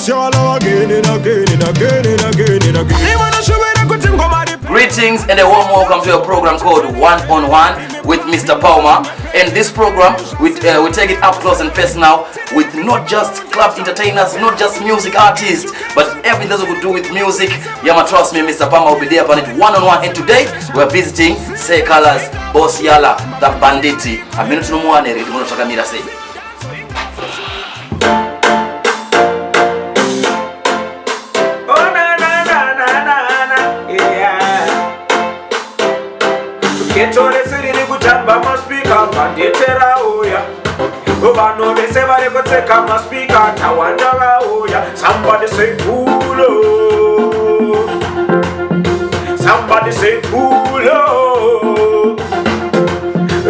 Boss Yala again and again and again and again and again. Ivanosvuvira kuti ngoma ripe. Greetings and a warm welcome to a program called One on One with Mr. Pauma. And this program, we take it up close and personal with not just club entertainers, not just music artists, but everything that we do with music. Yama, trust me, Mr. Pauma will be there upon it one on one. And today, we are visiting Seh Calaz, Boss Yala, the Banditi. Amene tinomuwana here tinotsvakamira sei. Oh na na na na na na yeah. Ghetto rese riri kutamba maspeaker, Banditi rauya. Vanhu vese vari kutseka maspeaker, tawanda vauya. Somebody say pulo. Somebody say pulo.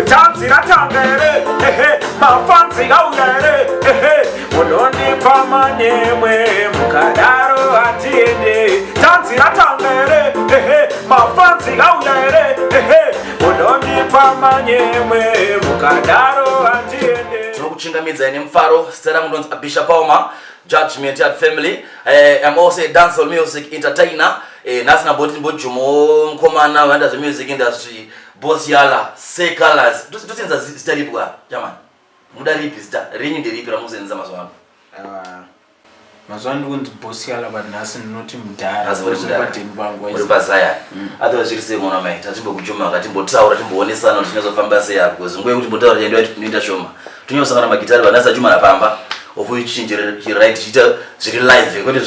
Tanzi ratanga here, ehe, mafanzi auya here, ehe, munondipa manyemwe, mukadaro hatiende. Tanzi ratanga here, ehe, mafanzi auya here, ehe, munondipa manyemwe, mukadaro hatiende. Tinokuchingamidzai nemufaro. Zita rangu ndonzi Abisha Palmer, Judgment Yard Family. I'm also a dancehall music entertainer. Nhasi namboti timbojumawo mukomana waenda zvemusic industry, Boss Yala, Seh Calaz. Tosenza zita ripi kwa jamani? Muda ripi zita renyu, nderipi ramusenza mazuva ano? Ah, mazuva ano ndikunzi Boss Yala, but nhasi ndinoti mudhara. Nhasi uri mudhara. Padeni pangu. Uri pazaya. Otherwise zviri sei, mwana mai? Tatimbokujuma, timbotaura, timboonesana kuti tinozofamba sei apo, because nguva yekuti timbotaura chaindo inoita shoma. Tinyosangana magitari vanhasi achumana pamba, of which chiright chiita zviri live, kwete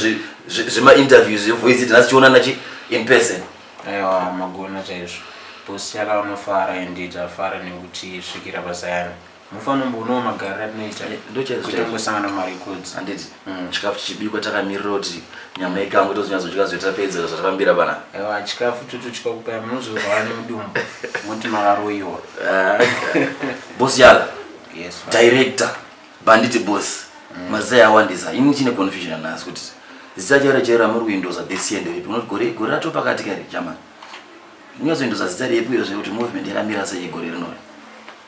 zvemainterviews yevoice. Nhasi chionana chi in person. Aiwa, magona chaizvo. Boss Yala unofara ende tafara nekuti svikira pasayana mufanombonawo magariro atinoita. Ndo chaizvo. Kutongosangana marecords. Handiti chikafu chichibikwa takamirira kuti nyama ikangu tozonyatsodya zvetapedza zvatafambira pana. Aiwa, chikafu tototya kupaya, munozorwara nemudumbu moti makaroyiwa. Boss Yala, Yes. director, Banditi Boss, mazai awandisa. Ini chine confusion nhasi kuti zita chairo chairo ramuri kuindoza this year nderipi? Unoti gore rato pakati kare, jamani, munyatsoindoza zita repi, uyezve kuti movement yakamira sei gore rinori?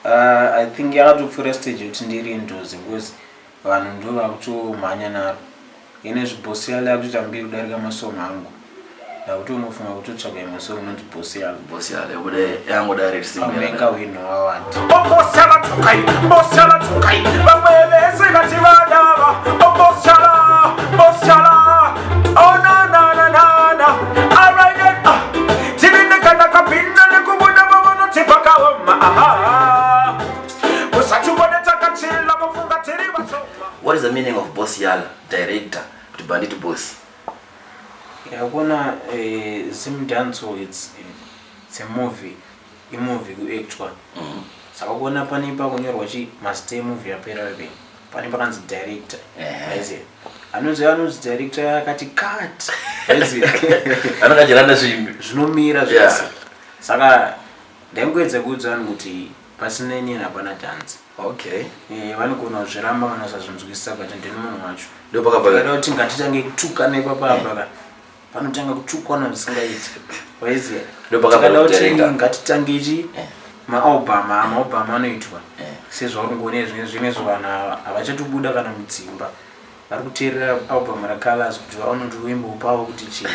I think yakatopfuura stage yekuti ndiri indozi, because vanhu ndo vakutomhanya naro. Ine zviBoss Yala yakutoita mbiri kudarika masong angu. Ndakutongofunga kutotsvaga imwe song inonzi Boss Yala. Boss Yala yakuda yangoda Pamwenga wino award. Boss Yala tsokai, Boss Yala tsokai, vamwe vese ngativadava. Boss Yala, Boss Yala, oh na na na na na. Alright then, ah. Tiri nekana kapinda nekubuda vavanoti pakaoma. Aha. Usatione takachilla, mufunga tiri vachoma. What is the meaning of Boss Yala, director, kuti Bandit Boss? Yakona Zimdancehall, it's a movie, imovie kuactwa. Saka kuona pane pakunyorwa chi mazita emovie yapera pe, pane pakanzi director. Aiziya anonzi director akati cut, aiziya. Anenge achiranda zvimbi. Zvinomira zvese. Saka ndaingoedza kuudza vanhu kuti pasina inini hapana dhanzi. Vanogona kuzviramba kana usazvinzwisisa, but ndini munhu wacho. Ndo pakabva. Ndikada kuti ngatitange kutukana ipapapa ka, panotanga kutukwana zvisingaiti, waiziya. Ndo pakabva Tikada kuti director. ngatitange ichi maalbum, maalbum anoitwa sezvauri ngoone zvinezvi, vanhu ava havachatobuda kana mudzimba, vari kuteerera album raCalaz kuti vaone kuti uimbo pavo kuti chii,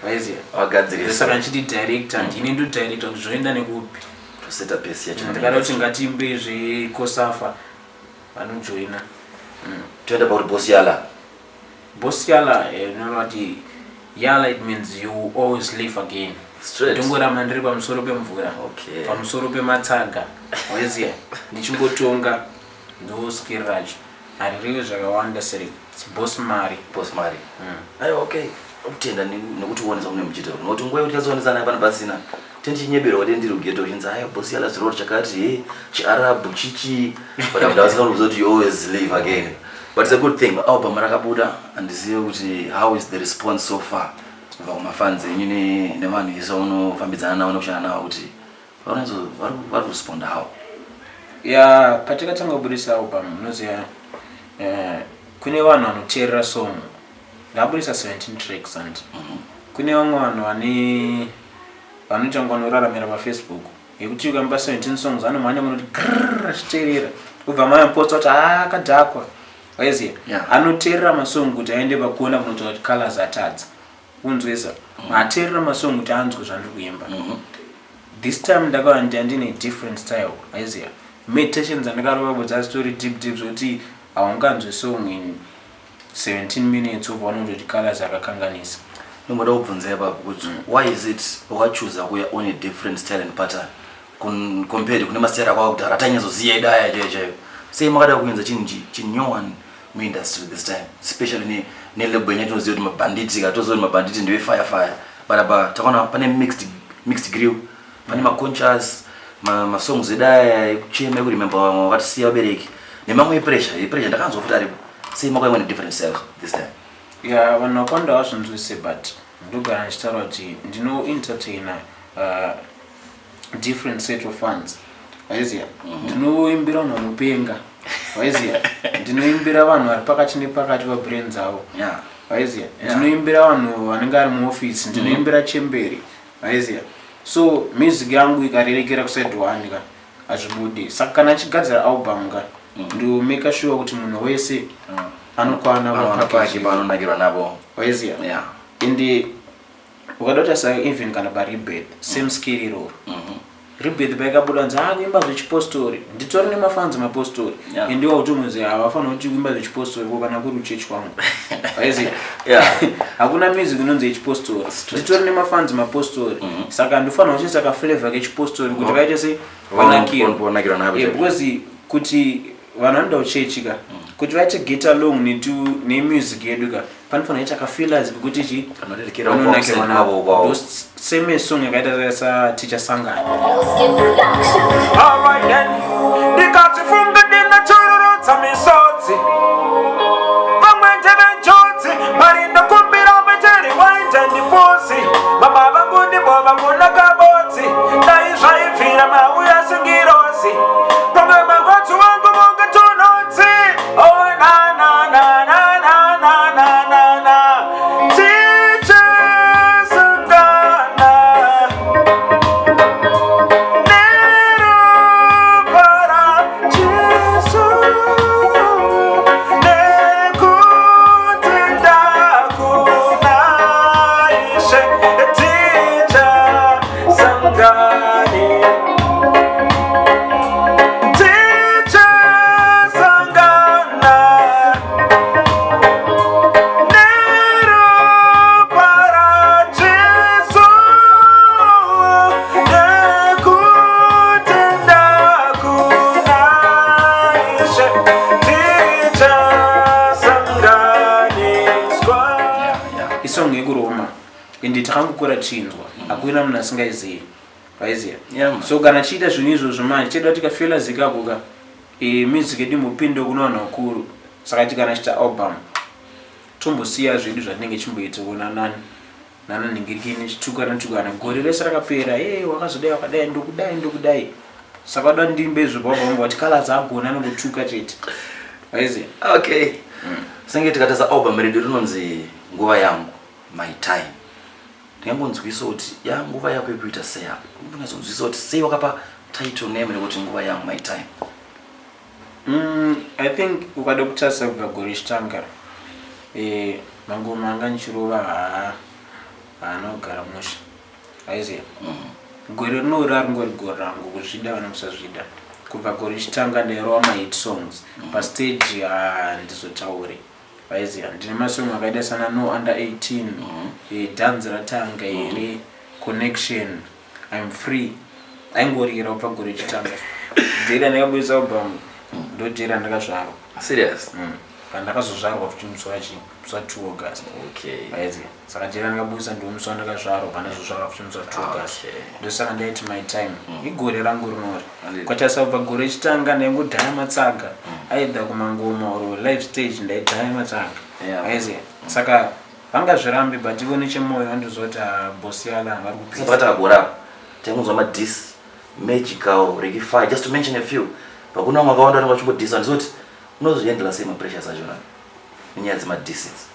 waiziya. Wagadzirisa. Saka ndichiti director, ndini ndodirector kuti zvoenda nekupi. Toseta pace yacho. Ndikada kuti ngatiimbe zvekosafa, vanojoina. Toenda pakuti Boss Yala. Boss Yala, unoreva kuti Yala, it means you always live again. Straight. Ndongoramba ndiri pamusoro pemvura, pamusoro pematsaga, waiziya, ndichingotonga. Ndo skill racho, harirevi zvakawanda seri. It's Boss Mari. Boss Mari. Aiwa, okay, kutenda nekutionesa kune muchitauro, nokuti nguva yekuti tazoonesa pano pasina tendichinyeberwa kuti ndiri kughetto, uchinzi aya Boss Yala zviroro chakati he chiarabhu chichi, but ndavasina kuziva kuti you always live again. But it's a good thing album rakabuda. Handizive kuti how is the response so far kubva kumafans enyu nevanhu vese vaunofambidzana navo nekushanda navo, kuti vari kuresponda how? Ya, patakatanga kubudisa album, unoziva, kune vanhu vanoteerera song. Ndabudisa 17 tracks, and kune vamwe vanhu vane vanoita kunge vanoraramira paFacebook, yekuti ukamupa 17 songs anomhanya munoti grrr achiteerera, ubva mayaposta kuti ha akadhakwa. Waiziya? Anoteerera masong kuti aende pakuona kunotaura kuti Colors atadza. Unzwisa? Ateerera masong kuti anzwe zvandiri kuimba. This time ndakava ndandine different style. Waiziya? Meditations andakarova bo dzazitori deep deep zvekuti haunganzwe song in 17 minutes wobva wanototi Colors akakanganisa. Ndomboda kubvunza ipapo kuti why is it wakachuza kuya on a different style and pattern compared kune mastyle ako akudhara atanyatsoziva edu aya chaiyo chaiyo? Sei makada kuunza chinhu chinyowani muindustry this time, especially nelabel yenyu yatinoziva kuti Mabhanditi ka, toziva kuti Mabhanditi ndive fire fire, but apa takaona pane mixed grill, pane maconscious masongs edu aya ekuchema, ekuremember vamwe vakatisiya, vabereki, nemamwe epressure epressure ndakanzwa futi aripo. Sei makauya ne different style this time? Ya, vanhu vakawanda havazvinzwise, but ndogara ndichitaura kuti ndinoentertaina different set of fans, waiziya? Ndinoimbira vanhu vanopenga, waiziya? Ndinoimbira vanhu vari pakati nepakati pabrain dzavo, waiziya? Ndinoimbira vanhu vanenge vari muofisi, ndinoimbira chemberi, waiziya? So music yangu ikarerekera kuside one ka, hazvibudi. Saka kana achigadzira album ka, ndomake sure kuti munhu wese anokwana Panowana papackage. Pake paanonakirwa napo. Waiziya? Ende ukada kutarisa even kana paRebirth, same skill iroro. Rebirth paikabuda, nzi akuimba zvechipostori, nditori nemafans mapostori. Ende wautomuzi havafanira kuti kuimba zvechipostori ko kana kuri kuchechi kwangu, waiziya? Hakuna music inonzi yechipostori. Nditori nemafans mapostori, saka ndofanira kuchiisa kaflavor kechipostori kuti vaite se vanakirwa. Vanakirwa napo. Yeah, because kuti vanhu vanoenda kuchechi ka, kuti vaite get along nemusic yedu ka, panofanira kuita kafeelers kekuti chi Kanorerekera vanonakirwa kwavo nako. kwavo. Ndo same song yakaita saTicha Sangano. Alright then, ndikazifunga ndinachururudza misodzi, vamwe ndevenjodzi, mari ndokumbira meteri waita ndiposi. Mama vangu ndivo vakunaka bodzi, dai zvaibvira mauya sengirozi, pamwe marwadzi wangu mungatonodzi. Oh, na na na na na na na na na, Ticha Sangana. Nerupara Jesu, nekutenda kuna Ishe, Ticha Sangani, Ticha Sangana. Nerupara Jesu, nekutenda kuna Ishe, Ticha Sanganiswa. Isong yekuroma, ende takangokura tichinzwa, hakuna munhu asingaizivi, waiziya? Yeah, man. So kana chiita zvinhu izvozvo manje, cheda kuti kafeelers ikako ka, music yedu imbopindo kuno vanhu vakuru. Saka tikana chita album, tombosiya zvedu zvatinenge chimboitawo nanani nananhingirikini, chitukana tukana gore rese rakapera, e wakazodai, wakadai, ndokudai, ndokudai. Saka wada ndimbe izvo pabva vati Colors agona anongotuka chete, waiziya? Okay, senge tikatarisa album redu rinonzi Nguva Yangu, My Time, ndingangonzwisa kuti ya nguva yako yekuita sei apa? Ndinganzonzwisa kuti sei wakapa title name rekuti Nguva Yangu, My Time? I think ukada kutarisa kubva gore richitanga, mangoma anga ndichirova haana kugara mushe, aiziya? Gore rinori aringori gore rangu, kuzvida kana kusazvida. Kubva gore richitanga ndairova mahit songs pastage, handizotauri, aiziya? Ndine masong akaita sana No Under 18, Dhanzi Ratanga Here, Connection, I'm Free, aingorira kubva gore richitanga. Date randakabudisa album ndo date randakazvarwa. Serious? Pandakazozvarwa futi musi wachi musi wa2 August. Aiziya? Saka date randakabudisa ndo musi wandakazvarwa, pandazozvarwa futi musi wa2 August. Ndosaka ndaiti My Time, igore rangu rinori. Kwatarisa kubva gore richitanga ndaingodhaya matsaga, aidha kumangoma or live stage ndaidhaya matsaga. Aiziya? Saka vangazvirambi, but ivo nechemwoyo vandozoti bosiyala vari kupisa. Pakati akagora apa taingonzwa madiss, Magical, Rectify, just to mention a few. Pakuna vamwe vakawanda vanenge vachimbodhisa. Ndizoti unozvihandla sei mapressures achona nenyaya dzemadisses?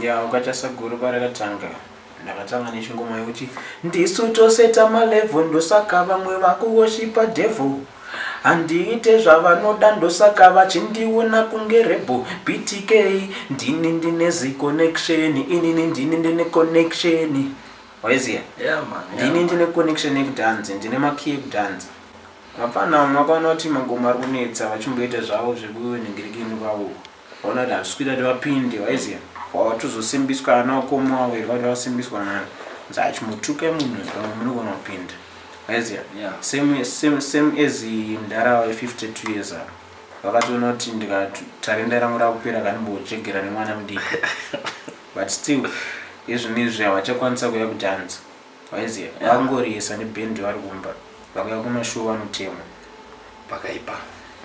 Ya, ukatarisa gore parakatanga, ndakatanga nechingoma yekuti ndisu toseta malevel, ndosaka vamwe vakuwoshipa devil. Handiite zvavanoda, ndosaka vachindiona kunge rebel. BTK, ndini ndine ziconnection, inini ndini ndine connection. Waiziya? Yeah, man, yeah, Ndini man. ndine connection yekudhanzi, ndine makey ekudhanzi. Vapfana vamwe vakaona kuti mangoma ari kunetsa, vachimboita zvavo zvekunhingirikini kwavo. Vaona kuti hazvisi kuita kuti vapinde, waiziya? Watozosimbiswa ana vakoma wavo here, vati vasimbiswa nani. Achimotuka munhu, pamwe munogona kupinda. Waiziya? Yeah. Same as mudhara we52 years ava. Vakatoona kuti ndikati tarenda rangu rakupera, kanimbochegera nemwana mudiki. But still, izvinizvi havachakwanisa kuuya kudhanza. Waiziya? Vakangorisa nebhendi vari kumba. Vakauya kumashow vanotemwa. Pakaipa.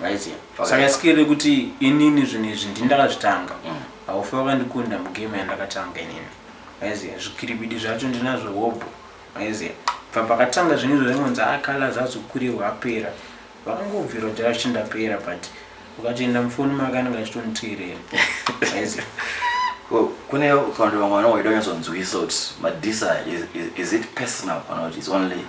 Waiziya? Pakaipa. Saka skill rekuti inini zvinhu izvi ndini ndakazvitanga. Haufi wakandikunda mugame yandakatanga inini. Waiziya? Zvikiribidi zvacho ndinazvo hobho. Waiziya? Bva pakatanga zvinhu izvo zvaingonzi akala zvazokurirwa apera. Vakangobvira kuti achindapera, but ukatoenda mufoni make anenge achitoniteerera. Waiziya? Well, kune kana kuti vamwe vanongoida kunyatsonzwisa kuti madisa is it personal kana kuti it's only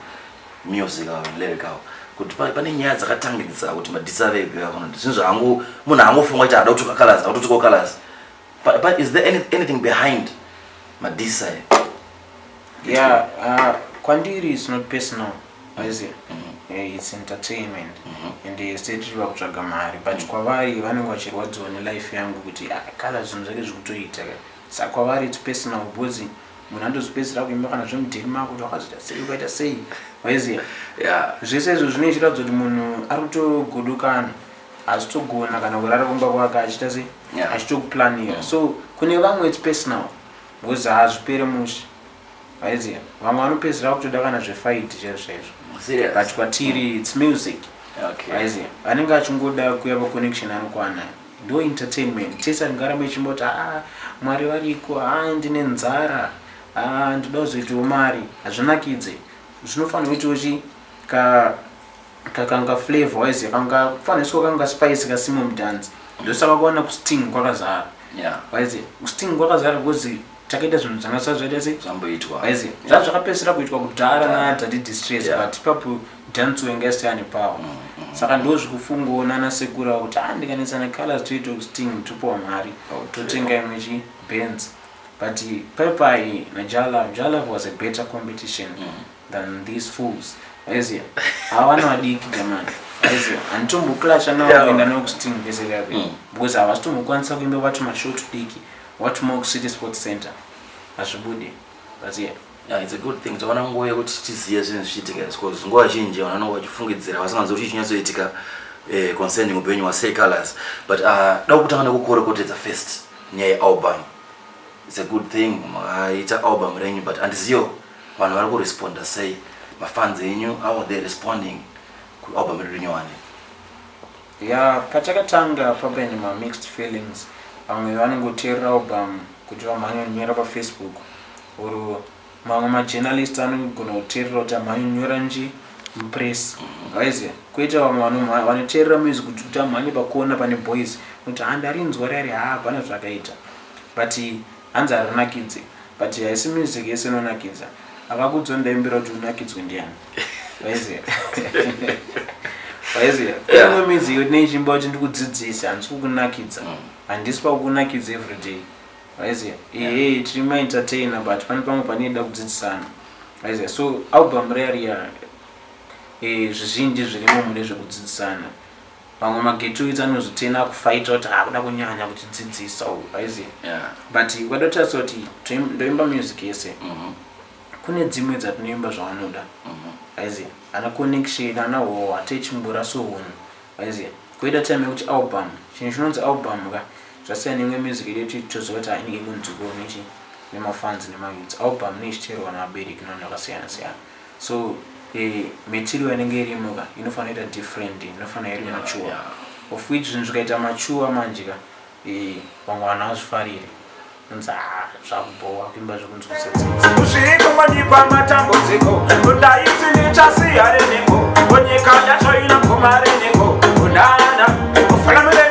musical and lyrical, kuti pane nyaya dzakatangidza kuti madisa avepi, kana kuti zvinhu zvaangu munhu angofunga kuti ada kutuka Colors, ada kutuka Colors. But is there anything behind madisa? Yeah, kwandiri it's not personal, waiziya? It's entertainment and state tiri pakutsvaga mari, but kwavari vanenge vachirwadziwa nelife yangu kuti ah, kala zvinhu zvake zvikutoita ka. Saka kwavari it's personal, because munhu andozopedzisira kuimba kana zvemudheni mako kuti wakazoita sei, ukaita sei, waiziya? Yeah. Zvese izvo zvinenge zvichiratidza kuti munhu ari kutogodokana, hazvitogona kana kurara kumba kwake achiita sei, achitokuplanira. So kune vamwe it's personal because hazvipere mushe, waiziya? Vamwe vanopedzisira kutoda kana zvefight chaizvo chaizvo. Serious? But kwatiri it's music. Waiziya? Anenge achingoda kuya paconnection anokwana, ndo entertainment. Tese tingaramba ichimboti a Mwari variko, a ndine nzara, a ndoda kuzoitawo mari, hazvinakidze. Zvinofanira kuitawo chi ka kakanga flavor, waiziya? Kanga kufanira kanga spice kasimo mudhanzi. Ndosaka kuwana kusting kwakazara. Waiziya? Kusting kwakazara because takaita zvinhu zvanga zvisati zvaita sei? Zvamboitwa. Waiziya? Zvaa zvakapedzisira kuitwa kudhara naDaddy Distress. Yeah. But ipapo dance wanga isati ane power, saka ndo zvikufungawo nana sekuru avo kuti a ndikanetsana Colors toita kusting, topiwa mari, totenga imwe chi Benz. But paipai naJah Love, Jah Love was a better competition than these fools, waiziya? Havana vadiki jamani, waiziya? Handitomboclasha navo kuenda navo kusting vese kape, because havasitombokwanisa kuimba vati mashow tudiki, what more kuCity Sports Center, hazvibudi, waiziya? Yeah, it's a good thing taona nguva yekuti tizive zvinhu zvichiitika, because nguva zhinji vanhu vanonge vachifungidzira vasinganzwi kuti chinyatsoitika concerning upenyu hwaSeh Calaz. But da kutanga nekukorokotedza first nyaya yealbum. It's a good thing makaita album renyu, but handizivo vanhu vari kuresponda sei, mafans enyu, how are they responding kualbum redu rinyowani? Ya, patakatanga paine mamixed feelings. Vamwe vanongoteerera album kuti vamhanye kunyora paFacebook, or mamwe majournalist anogona kuteerera kuti amhanye kunyora nji mupress, waiziya? Koita vamwe vanoteerera music kuti amhanye pakona pane boys kuti handarinzwa rari, ha hapana zvakaita, but hanzi harinakidze. But haisi music yese inonakidza. Akakudzwa ndaimbira kuti unakidzwe ndiani, waiziya? Waiziya? Imwe music yoti neichimba kuti ndikudzidzise, handisi kukunakidza, handisi pakukunakidza everyday, waiziya? Ehe, tiri maentertainer, but pane pamwe paneda kudzidzisana, waiziya? So album riya riya, zvizhinji zvirimo mune zvekudzidzisana. Vamwe maghetto anozotena kufaita kuti akuda kunyanya kutidzidzisa uyu, waiziya? But ukada kutarisa kuti ndoimba music yese, kune dzimwe dzatinoimba zvavanoda, waiziya? Ana connection, ana howa techimbura sohunhu, waiziya? Koita time yekuti album, chinhu chinonzi album ka, zvasiyana neimwe music yedu yekuti toziva kuti inenge ingonzwikwa nechi nemafans nemayouths. Album neichiteerwa nevabereki nevanhu vakasiyana siyana. So material inenge irimo ka inofanira kuita different, inofanira iri mature, of which zvinhu zvikaita mature manje ka, vamwe vanhu havazvifariri, unzi ah, zvakubhowa kuimba zvekunzwisa tsitsi. Kusviko mandipa matambudziko, ndaiti ndichasiya reniko, nyika yacho ina goma reniko unana ufalamire.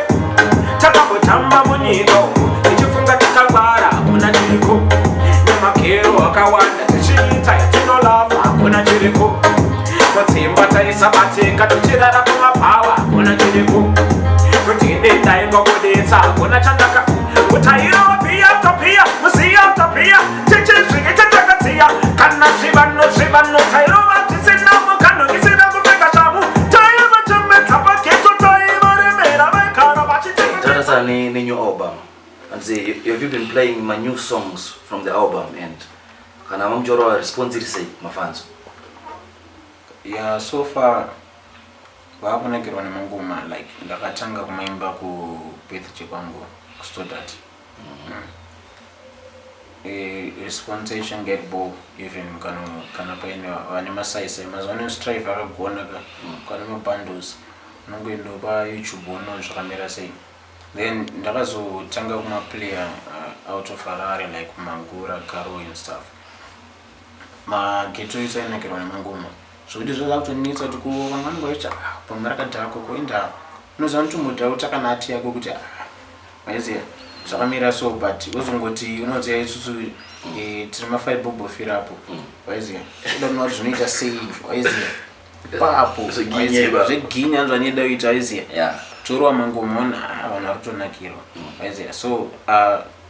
Takambotamba munyika umu tichifunga takangwara, hakuna chiriko, nemakero akawanda tichiita yatinolava, hakuna chiriko. Totsimba taisabatika tichirara kumabhawa. Hakuna chiripo kutinde taingokudetsa, hakuna chandaka utairo pia topia musiya topia tichizvike chatakatsiya kana zvivano zvivano tairova zvisina mukano isina kupfeka shamu taivachemedza pageto taivaremera vaigara vachitengesa. Tatarisa ne-new album and say, have you been playing my new songs from the album, and kana mamuchorova, response iri sei, mafans? Yeah, so far vakunakirwa nemangoma. Like ndakatanga kumaimba kubirthday kwangu kuStodart. Response yacho yanga iri bho, even kana paine vane masaisai mazuva ano, strive akagona ka kana mabundles, unongoendawo paYouTube unoona zvakamira sei. Then ndakazotanga kumaplayer out of Harare, like Mangura, Caro and stuff. Mageto ese ainakirwa nemangoma, zvokuti zvava kutonetsa kuti ko vamwe vanenge vachiti, "Ah, pamwe rakadhakwa." Kuenda unoziva notombodhauta kana ati yako kuti, "Ah, maiziya zvakamira so," but wozongoti unoziva isusu tiri mafaibhobhofirapo, waiziya uda kuona kuti zvinoita sei, waiziya ipapo. Zveginya waiziya, ipapo. Zveginya zvanoida kuita, waiziya. Torova mangoma ona, ah, vanhu vari kutonakirwa, waiziya. So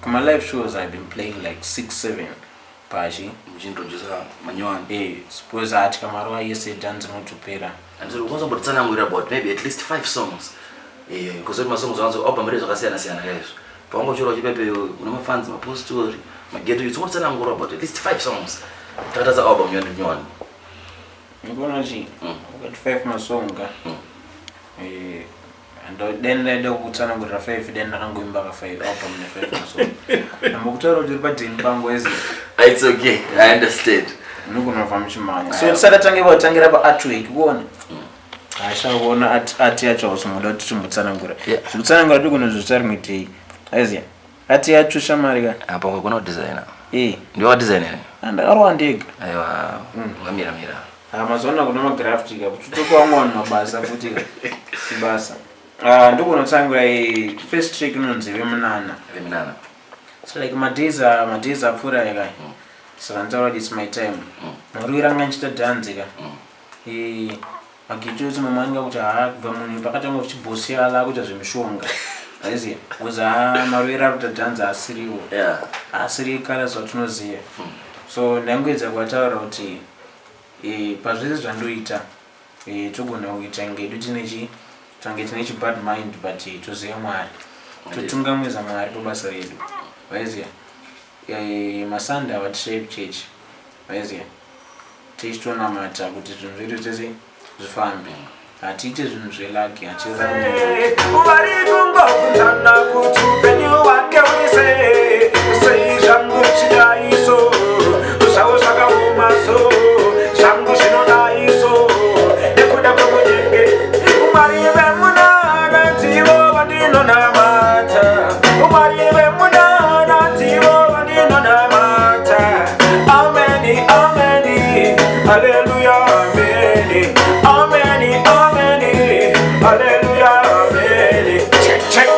kuma live shows I've been playing like six seven pachi Muchiintrodusa manyowani. Suppose ati kamarova yese, dhanzi rinotopera. And so ukwanisa kumbotitsanangurira about maybe at least five songs, kuzoti masongs wanzo album rei zvakasiyana siyana kaizvo pawangochora uchipepe une mafans, mapostori, mageto youths, ungotitsanangura about at least five songs takatarisa album nyowani? Ndikuona chi ukati five masonga, then ndaida kutsanangurira five, then ndakangoimba ka five album ne five masong. Ambokutaura kuti uri padheni pangu ezi. It's okay, I understand. Unogona kubva muchimhanya, so tisatatange pakutangira paartwork kuona hashakuona art yacho hausimuda kuti timbotsanangura. Zvekutsanangura tigona zvozvita rimwe day, aiziya art yacho shamari ka. Apa ungagona kudesigna. Eh. Ndiwe wadesign here? Ndakarwa ndega. Aiwa, ungamira mira. Ah, mazuva ano kuna magraphic apo totopa vamwe vanhu mabasa futi ka ibasa. Ah, ndokunotsanangura first track inonzi Vemunana. Veminana. So like madays apfuura yakai, saka nditaura kuti it's my time. Maruviro anga ndichiita dhanzi ka, mageto ese mamwe anenge kuti haa, kubva munhu pakatanga kuchibhosiyala akuita zvemishonga, aiziya, because haa, maruviro ari kuita dhanzi asiriwo asiri ekara zvatinoziva. So ndangoedza kuvataura kuti pazvese zvandoita, togona kuita ngedu tine chi tange tine chibad mind, but toziva Mwari, totungamidza Mwari pabasa redu, vaiziya. Masande havatishayi kuchechi, vaiziya, tichitonamata kuti zvinhu zvedu zvese zvifambe. Hatiite zvinhu zvelucky, hatirarame. Vari kungobvunzana kuti upenyu hwake uri sei sei. Zvangu chidaiso zvavo zvakaoma, so zvangu zvinodaiso nekuda kwemunyenge. Mwari vemunana ndivo vandinonamata, Mwari vemunana ndivo vandinonamata. Ameni, ameni, haleluya, ameni, ameni, ameni, haleluya, ameni. Check, check.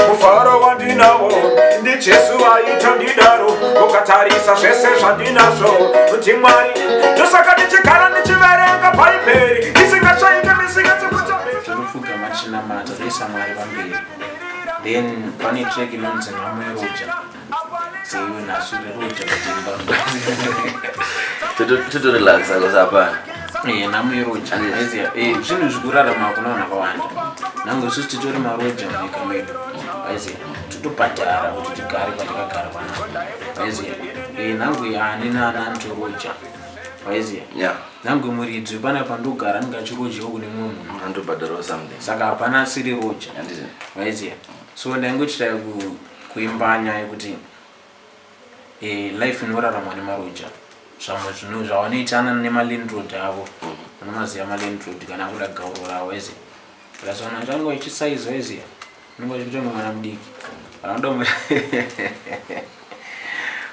Mufaro wandinawo ndiJesu aita ndidaro. Ukatarisa zvese zvandinazvo ndiMwari, ndosaka ndichigara ndichiverenga Bhaibheri ndisingashaike misingatsikuta. Tinopfugama tichinamata, toisa Mwari pamberi. Then pane track inonzi Nhamo Yeroja, seiwe nhasi uri roja kutimba. Totorelaxa kosi hapana. Nhamo yeroja, aiziya, zvinhu zvikurarama kuna vanhu vakawanda. Nhange isusu titori maroja munyika medu, aiziya, totobhadhara kuti tigare patakagara panapa, aiziya. Nhange ani nani anotoroja, aiziya. Nhange muridzi pana pandogara anenge achirojawo kune mumwe munhu. Andobhadharawo something. Saka hapana asiri roja. Handiti? Vaiziya. So ndaingochitaya kuimba nyaya yekuti life inoraramwa nemaroja, zvamwe zvinhu zvavanoitana nemalandlord avo. Unomaziva malandlord kana akuda gauro ravo, aiziya, ukazoona kuti anenge achisaiza, aiziya, unenge achikuita kunge mwana mudiki. Vanoda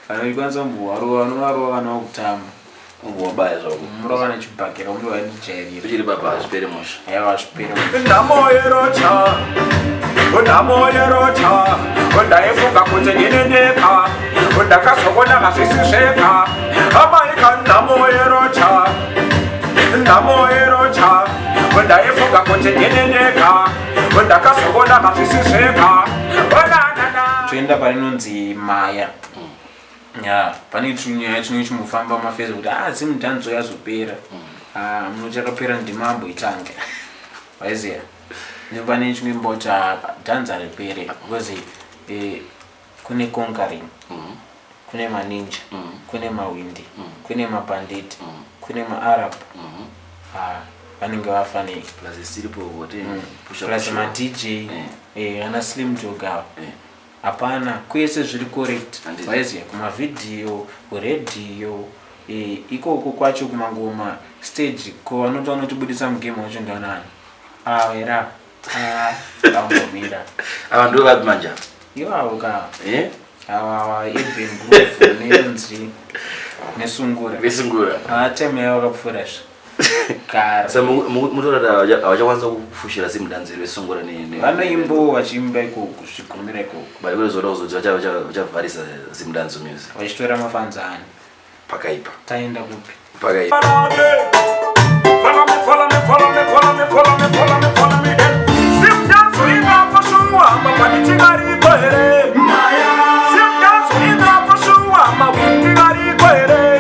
vanokwanisa kumbovarova, unovarova vana vakutamba. Ungowabaya zvako. Murova nechibhakera, unge vandijairira. Uchiri baba, hazvipere musha. Aiwa, zvipere. Nhamo yeroja, nhamo yeroja, ndaifunga kuti ndini ndega, ndakazoona hazvisi zvega amaika. Nhamo yeroja. Nhamo yeroja, ndaifunga kuti ndini ndega, ndakazoona hazvisi zvega. Onanana. Toenda parinonzi Maya. Ya, pane tunyaya tinenge chimufamba mumafacebook kuti ah Zimdanzo yazopera. Ah, munoti yakapera ndimambo itange. Waiziya? Ndipo pane chimwe kuti ah, dhanzi haripere because kune conquering. Kune maninja, kune mawindi, kune mabhanditi, kune maarab. Ah, vanenge vafanei. Plus siripo kuti Plus maDJ, ana Slim Dog ava. Hapana, kwese zviri correct. Handiti. Waiziya, kumavhidhiyo, kuredhiyo, ikoko kwacho kumangoma stage, ko vanoti vanotibudisa mugame wacho ndanani? Ah, era. Ah, vambomira. Ava ndo vapi manje ava? Ivavo ka. Eh? Ava Urban Groove nenzi nesungura. Vesungura. Ah, time yavo yakapfuura zve. Kare. Sa mutora havachakwanisa kufushira Zimdanzo vesungura ne Vanoimbo vachiimba ikoko, zvichigumira ikoko. But kuzoda kuzoti vachavharisa Zimdanzo music. Vachitora mafanzani. Pakaipa. Taenda kupi? Pakaipa. Follow me, follow me, follow me, follow me, follow me, follow me, follow me then. Zimdanzo ingafa shuwa, mabhanditi ariko here? Zimdanzo ingafa shuwa, mawindi ariko here?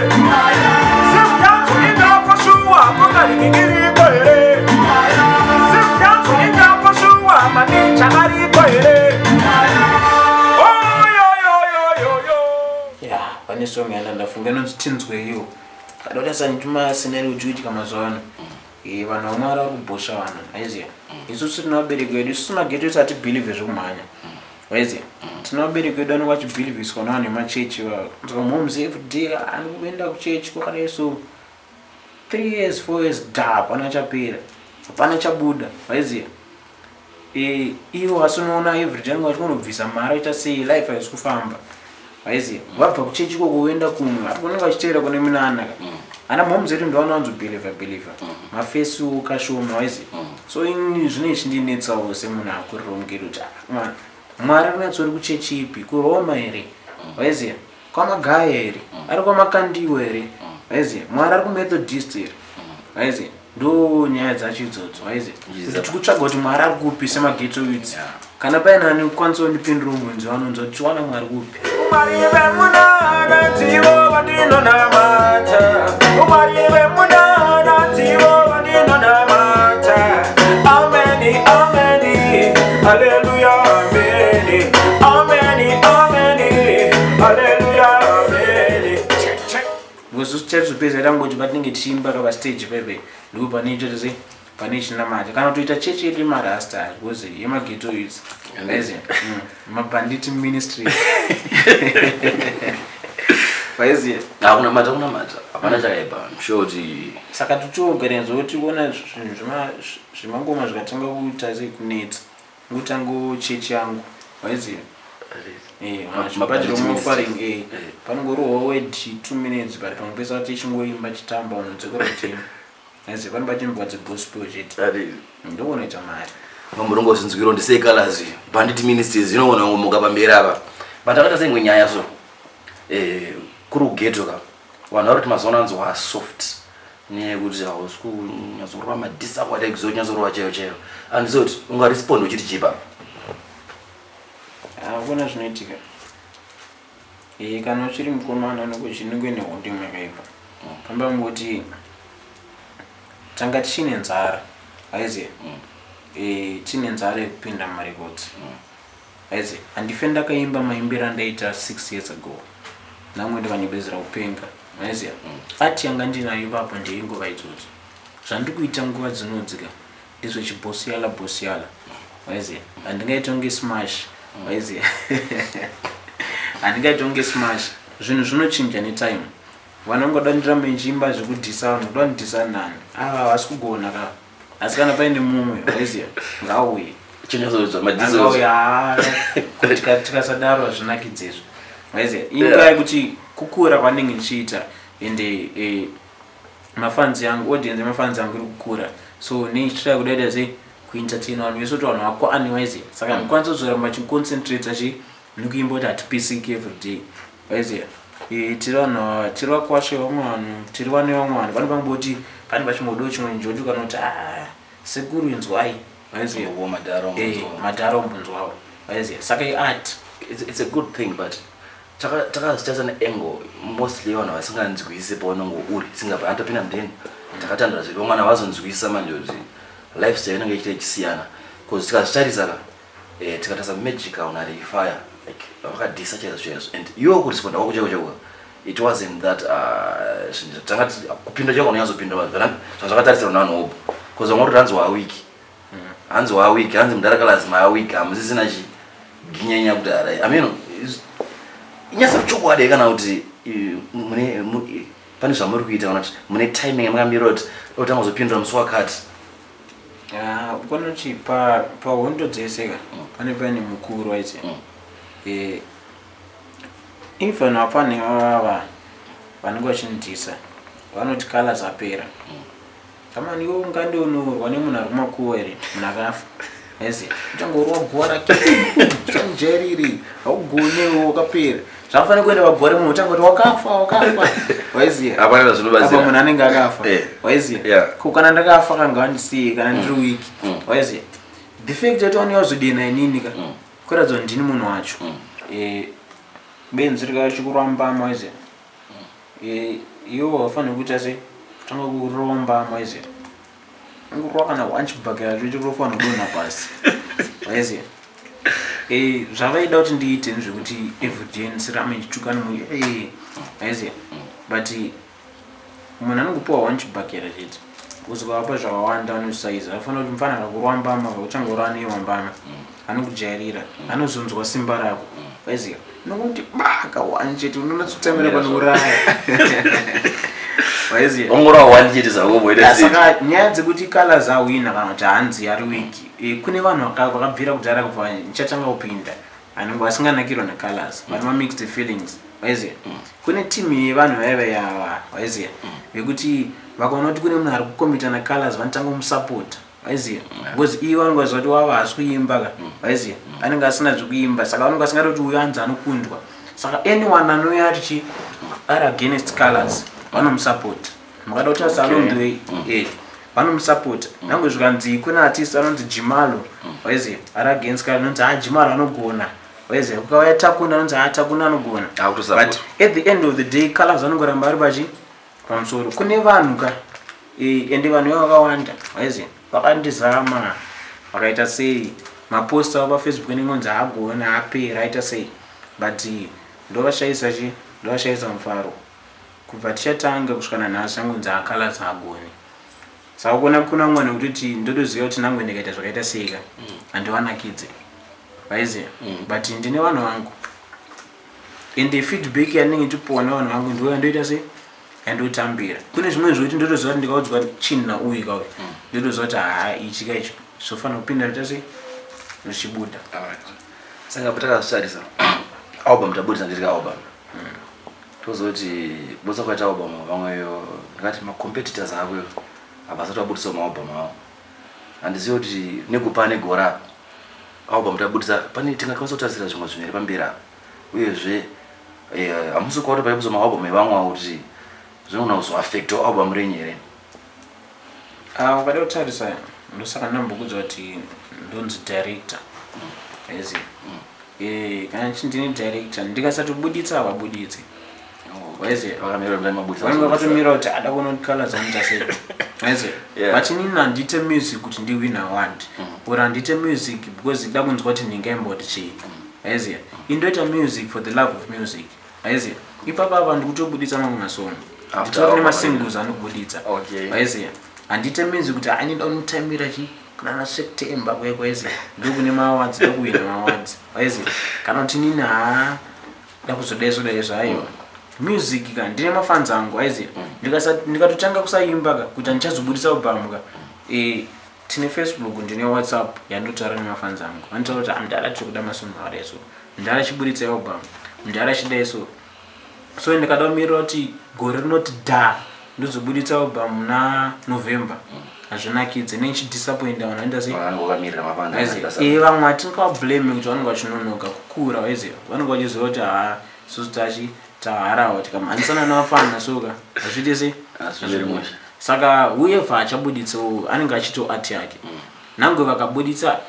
Zimdanzo ingafa shuwa, kongarini iriko here? Zimdanzo ingafa shuwa, maninja ariko here? Oh, yo, yo, yo, yo, yo. Ya, pane song yana ndafunga inonzi Tinzweiwo. Kada sanjuma scenario uchikuitika mazuva ano. Vanhu vamwe vari kubhosha vanhu, aiziya. Isusu tine vabereki vedu, isusu mageto esu hatibhilivhe zvekumhanya. Waiziya? Tine vabereki vedu vanenge vachibhilivhiswa nevanhu vemachechi ivavo. Saka moms everyday anokuenda kuchechi kwakadai so 3 years, 4 years da hapana chapera. Hapana chabuda, waiziya? Ivo asi unoona everyday vanenge vachingonobvisa mari vachiita sei, life haisi kufamba. Waiziya? Vabva kuchechi ikoko voenda kumwe, ati vanenge vachiteera kune minana ka. Ana moms edu ndo vanowanzobhilivha bhilivha. Mafesi kashoma, waiziya? So ini zvinenge zvindinetsawo semunhu akurira mughetto kuti ah, man, Mwari rinyatsori kuchechi ipi? KuRoma here? Waiziya? Kwamagaya here? Ari kwamakandiwo here? Waiziya? Mwari ari kuMethodist here? Waiziya? Ndo nyaya dzacho idzodzo, waiziya? Kuti tikutsvaga kuti Mwari ari kupi semaghetto youths. Kana paine anokwanisa kundipindura mubvunzo vanonzwa kuti tiwana Mwari kupi. Mwari vemunana ndivo vandinonamata. Mwari vemunana ndivo vandinonamata. Ameni, ameni, haleluya, ameni. Ameni, ameni, haleluya, ameni. Check, check. Because isusu tichazopedza tangoti patinenge tichiimba ka pastage pepe, ndipo pane choto sei pane chinamata. Kana kutoita chechi yedu yemarasta, because yemaghetto youths. Waiziya? Mabhanditi ministry. Waiziya? Hakunamata, kunamata. Hapana chakaipa. I'm sure kuti Saka tichioganizwa kuti kuona zvinhu zvemangoma zvikatanga kuita sei kunetsa. Ngotango chechi yangu. Waiziya? Mabhanditi Chibhadhiro ministry. offering, panongorohwa word 2 minutes, but pamwe pese tichingoimba chitamba unodzokera kutini. Waiziya? Pano pachimbwa dzegospel chete. Ndokunoita mari. Mamurongozinzwiro ndisei colors Bandit Ministries inoona ngomuka pamberi apa. But akaita seimwe nyaya so. Kuri kughetto ka. Vanhu vari kuti mazuva ano anzi wa soft. Nenyaya yekuti hausi kunyatsorova madhisi ako adai kuzonyatsorova chaiyo chaiyo. Handizivi kuti ungarespond uchiti chii papa. Hakuna zvinoitika. Kana uchiri mukomana unenge nehondo imwe yakaipa. Pamba mungoti tanga tichine nzara, waiziya? Tine nzara yekupinda mumarekodzi. Waiziya? Handife ndakaimba maimbiro andaita 6 years ago. Namwe ndikanyebedzera kupenga. Waiziya? Ati yanga ndinayo ipapo ndeinguva idzodzo. Zvandiri kuita nguva dzinodzika ndezvechibhosiyala bhosiyala. Waiziya? Handingaiti kunge smash. Waiziya? Handingaiti kunge smash. Zvinhu zvinochinja netime. Vanongoda ndirambe ndichiimba zvekudhisa vanhu, kuda kundidhisa nani? Ava havasi kugona ka. Asi kana paine mumwe, waiziya, ngauye. Chinyatsoudzwa madhiso. Ngauye, haa, kuti tikasadaro hazvinakidzi izvo. Waiziya? Inguva yekuti kukura kwanenge ndichiita, ende mafanzi yangu, audience yemafanzi yangu iri kukura. So neichitry kudaita sei kuentertain vanhu vese kuti vanhu vakwane, waiziya. Saka ndikwanisa kuzoramba chiconcentrate chi nekuimba kuti hatipisiki everyday. Waiziya? Tiri vanhu, tiri vakwashe vamwe vanhu, tiri vane vamwe vanhu. Vanopanga kuti Pane pachimbodo chimwe njojo kana kuti ah, sekuru inzwai, waiziya. Wo madhara. Eh, madhara ombonzwawo, waiziya. Saka iart. It's a good thing, but takazitarisa neangle mostly vanhu vasinganzwisi paunenge uri singabva atopinda mudeni. Takatandara zviri vamwana vazonzwisa manje kuti lifestyle inenge ichiita ichisiyana, because tikazvitarisa ka, tikatarisa Magical naRayfire, like vakadhisa chaizvo chaizvo, and iwo kuresponda kwako chaiko chaiko, it wasn't that zvinhu tanga kupinda chaiko unonyatsopinda zvazvakatarisirwa navanhu hobo, because vamwe kuti hanzi waweak, hanzi waweak, hanzi mudarakalazi maweak, hamusisina chiginyanya kuti harai ameno inyasa chokwadi, kana kuti mune pane zvamuri kuita, kana kuti mune timing yamakamira kuti otanga kuzopindura musi wakati? Ah, kwanoti pahondo dzese ka pane paine mukuru waiti even vapane vava vanenge vachinidhisa vanoti Calaz apera. Kamani iwe ungandonorwa nemunhu ari kumakuwa here? Munhu akafa aiziya uchangorwa guva rake uchamujairiri, haugonewo, wakapera. Zvakafanira kuenda paguva remunhu uchangoti wakafa, wakafa, waiziya. Hapana apa zvinobatsira. Munhu anenge akafa, waiziya. Ko kana ndakafa kanga vandisiye kana ndiri weak, waiziya. The fact yati wanouya kuzodena inini ka kuratidza kuti ndini munhu wacho. Benzi rikachikuramba, waiziya, iwo wafanira kuita sei? Kutanga kuromba, waiziya, ungorwa kana one chibhakera chocho rofanira kudonha pasi, waiziya. Zvavaida kuti ndiite ndezvekuti everyday ndisirame ndichituka nemunhu, waiziya, but munhu anongopiwa one chibhakera chete, because ukavapa zvakawanda anosaiza. Afanira kuti mufana akakurwa mbama kauchangorwa neiwa mbama, anokujairira, anozonzwa simba rako, waiziya. Unongoti baka one chete, unonatsotamira panouraya, waiziya. Ongorwa one chete zvakomboita. Saka nyaya dzekuti Calaz awina kana kuti hanzi ari weak, kune vanhu vakabvira kudhara kubva ndichatanga kupinda anenge vasinganakirwa naCalaz, vane mamixed feelings, waiziya. Kune timu yevanhu vaiva yava, waiziya, vekuti vakaona kuti kune munhu ari kucompeta naCalaz vanotanga kumusapota, waiziya, because iye vanenge vaziva kuti wava haasi kuimba ka, waiziya, anenge asina zvekuimba. Saka vanenge vasingadi kuti uyu anzi anokundwa. Saka anyone anouya arichi ari against Calaz vanomusapota. Mukada kutarisa along the way, vanomusapota. Nyange zvikanzi kune artist anonzi Jimalo, waiziya, ari against Calaz, anonzi ha Jimalo anogona, waiziya. Kukauya Takunda, anonzi ha Takunda anogona. Akutosupport. But at the end of the day Calaz anongoramba ari pachi pamusoro. Kune vanhu ka, ende vanhu ivo vakawanda, waiziya, vakandizama, vakaita sei, mapost avo paFacebook anenge onzi haagona, apera, aita sei, but ndovashayisa chi ndovashayisa mufaro. Kubva tichatanga kusvika nanhasi angonzi aCalaz haagoni. Saka kuona kuna mwana kutoti ndotoziva kuti nangwe ndikaita zvakaita sei ka handivanakidze, vaiziya. But ndine vanhu vangu, ende feedback yandinenge ndichipuwa nevanhu vangu ndo yandoita sei, yandotambira. Kune zvimwe zvekuti ndotoziva kuti ndikaudzwa chinhu nauyu kauyu, ndotoziva kuti haa, ichi kaicho zvofanira kupinda ndoita sei, zvichibuda. Alright. Saka patakazvitarisa album tabudisa, ndiri album tozoti kubudisa kwaita album, vamweyo ndingati macompetitors ako havasati vabudisawo maalbum avo. Handizivi kuti negupa negore apa album tabudisa pane tingakwanisa kutarisira zvimwe zvinhu here pamberi apa? Uyezve hamusi kuona kuti paibusa maalbum evamwe avo kuti zvinogona kuzoaffectawo album renyu here? Ah, ukada kutarisa, ndosaka ndambokudza kuti ndonzi director, aiziva. Kana ndini director ndikasatobuditsa havabuditsi, waiziva. Vakamira kuti mabudisa. Vanenge vakatomira kuti ada kuona kuti Calaz anoita sei, aiziva. But inini handiite music kuti ndiwin award or handiite music because da kunzwa kuti ndingaimboti chii, aiziva. Indoita music for the love of music, aiziva. Ipapa apa ndikutobuditsa mamwe masong. After Nditori album. nemasingles anokubuditsa, aiziva. Handiite music kuti anida unotamira chi kuna na September kweko, aiziva, ndokune maawards, ndokuwina maawards, aiziva, kana kuti nini haa da kuzodaiso daiso. Aiwa, music ka ndine mafans angu, aiziva. Ndikatotanga kusaimba ka kuti handichazobudisa album ka, tine Facebook, ndine WhatsApp yandotaura nemafans angu. Vanotaura kuti amudhara tiri kuda masong akadai so, mudhara chibuditsa album, mudhara chidai so. So ndikada kumirira kuti gore rinoti dha ndozobuditsa album muna November, hazvinakidze, nechidisappointa vanhu vanoita sei? Vanenge vakamirira mafans. Aiziva. Vamwe hatingavablame kuti vanenge vachinonoka kukura, waiziva, vanenge vachiziva kuti haa, isusu tachi taharawa tikamhanyisana navafana soka hazviite sei. Hazviperi mushe. Saka whoever achabuditsawo anenge achito art yake. Nangwe vakabuditsa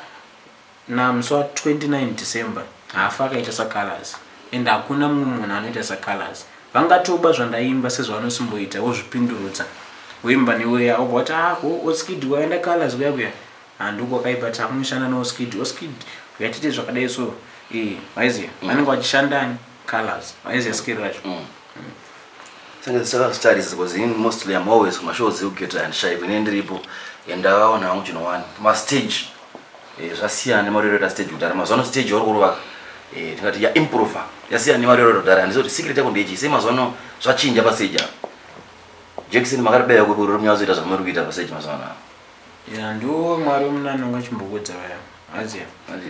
namusi wa 29 December haafa akaita saColors and hakuna mumwe munhu anoita saColors. Vangatoba zvandaimba sezvavanosimboita vozvipindurudza voimba neweya obva wati ah ko Oskid waenda Colors kuya kuya ah ndokwakaipa takunoshanda naOskid Oskid uya tiite zvakadai so eh vaiziva vanenge vachishandani Colors vaiziva skill racho. Sanga saka because in mostly I'm always kumashows ekugeta and shy kune ndiripo and ndakaona hangu chinhu one mastage zvasiyana nemariro eta stage kudhara. Mazuva ano stage vari kuruvaka tingati yaimprova, yasiyana nemariro eta kudhara. Handisi kuti secret yako ndeichi sei mazuva ano zvachinja pastage apa. Jackson makaribaya kupi kuti munyatsoita zvamuri kuita pastage mazuva ano? Ya, ndo Mwari wemunani ungachimbokudza vaya aziya.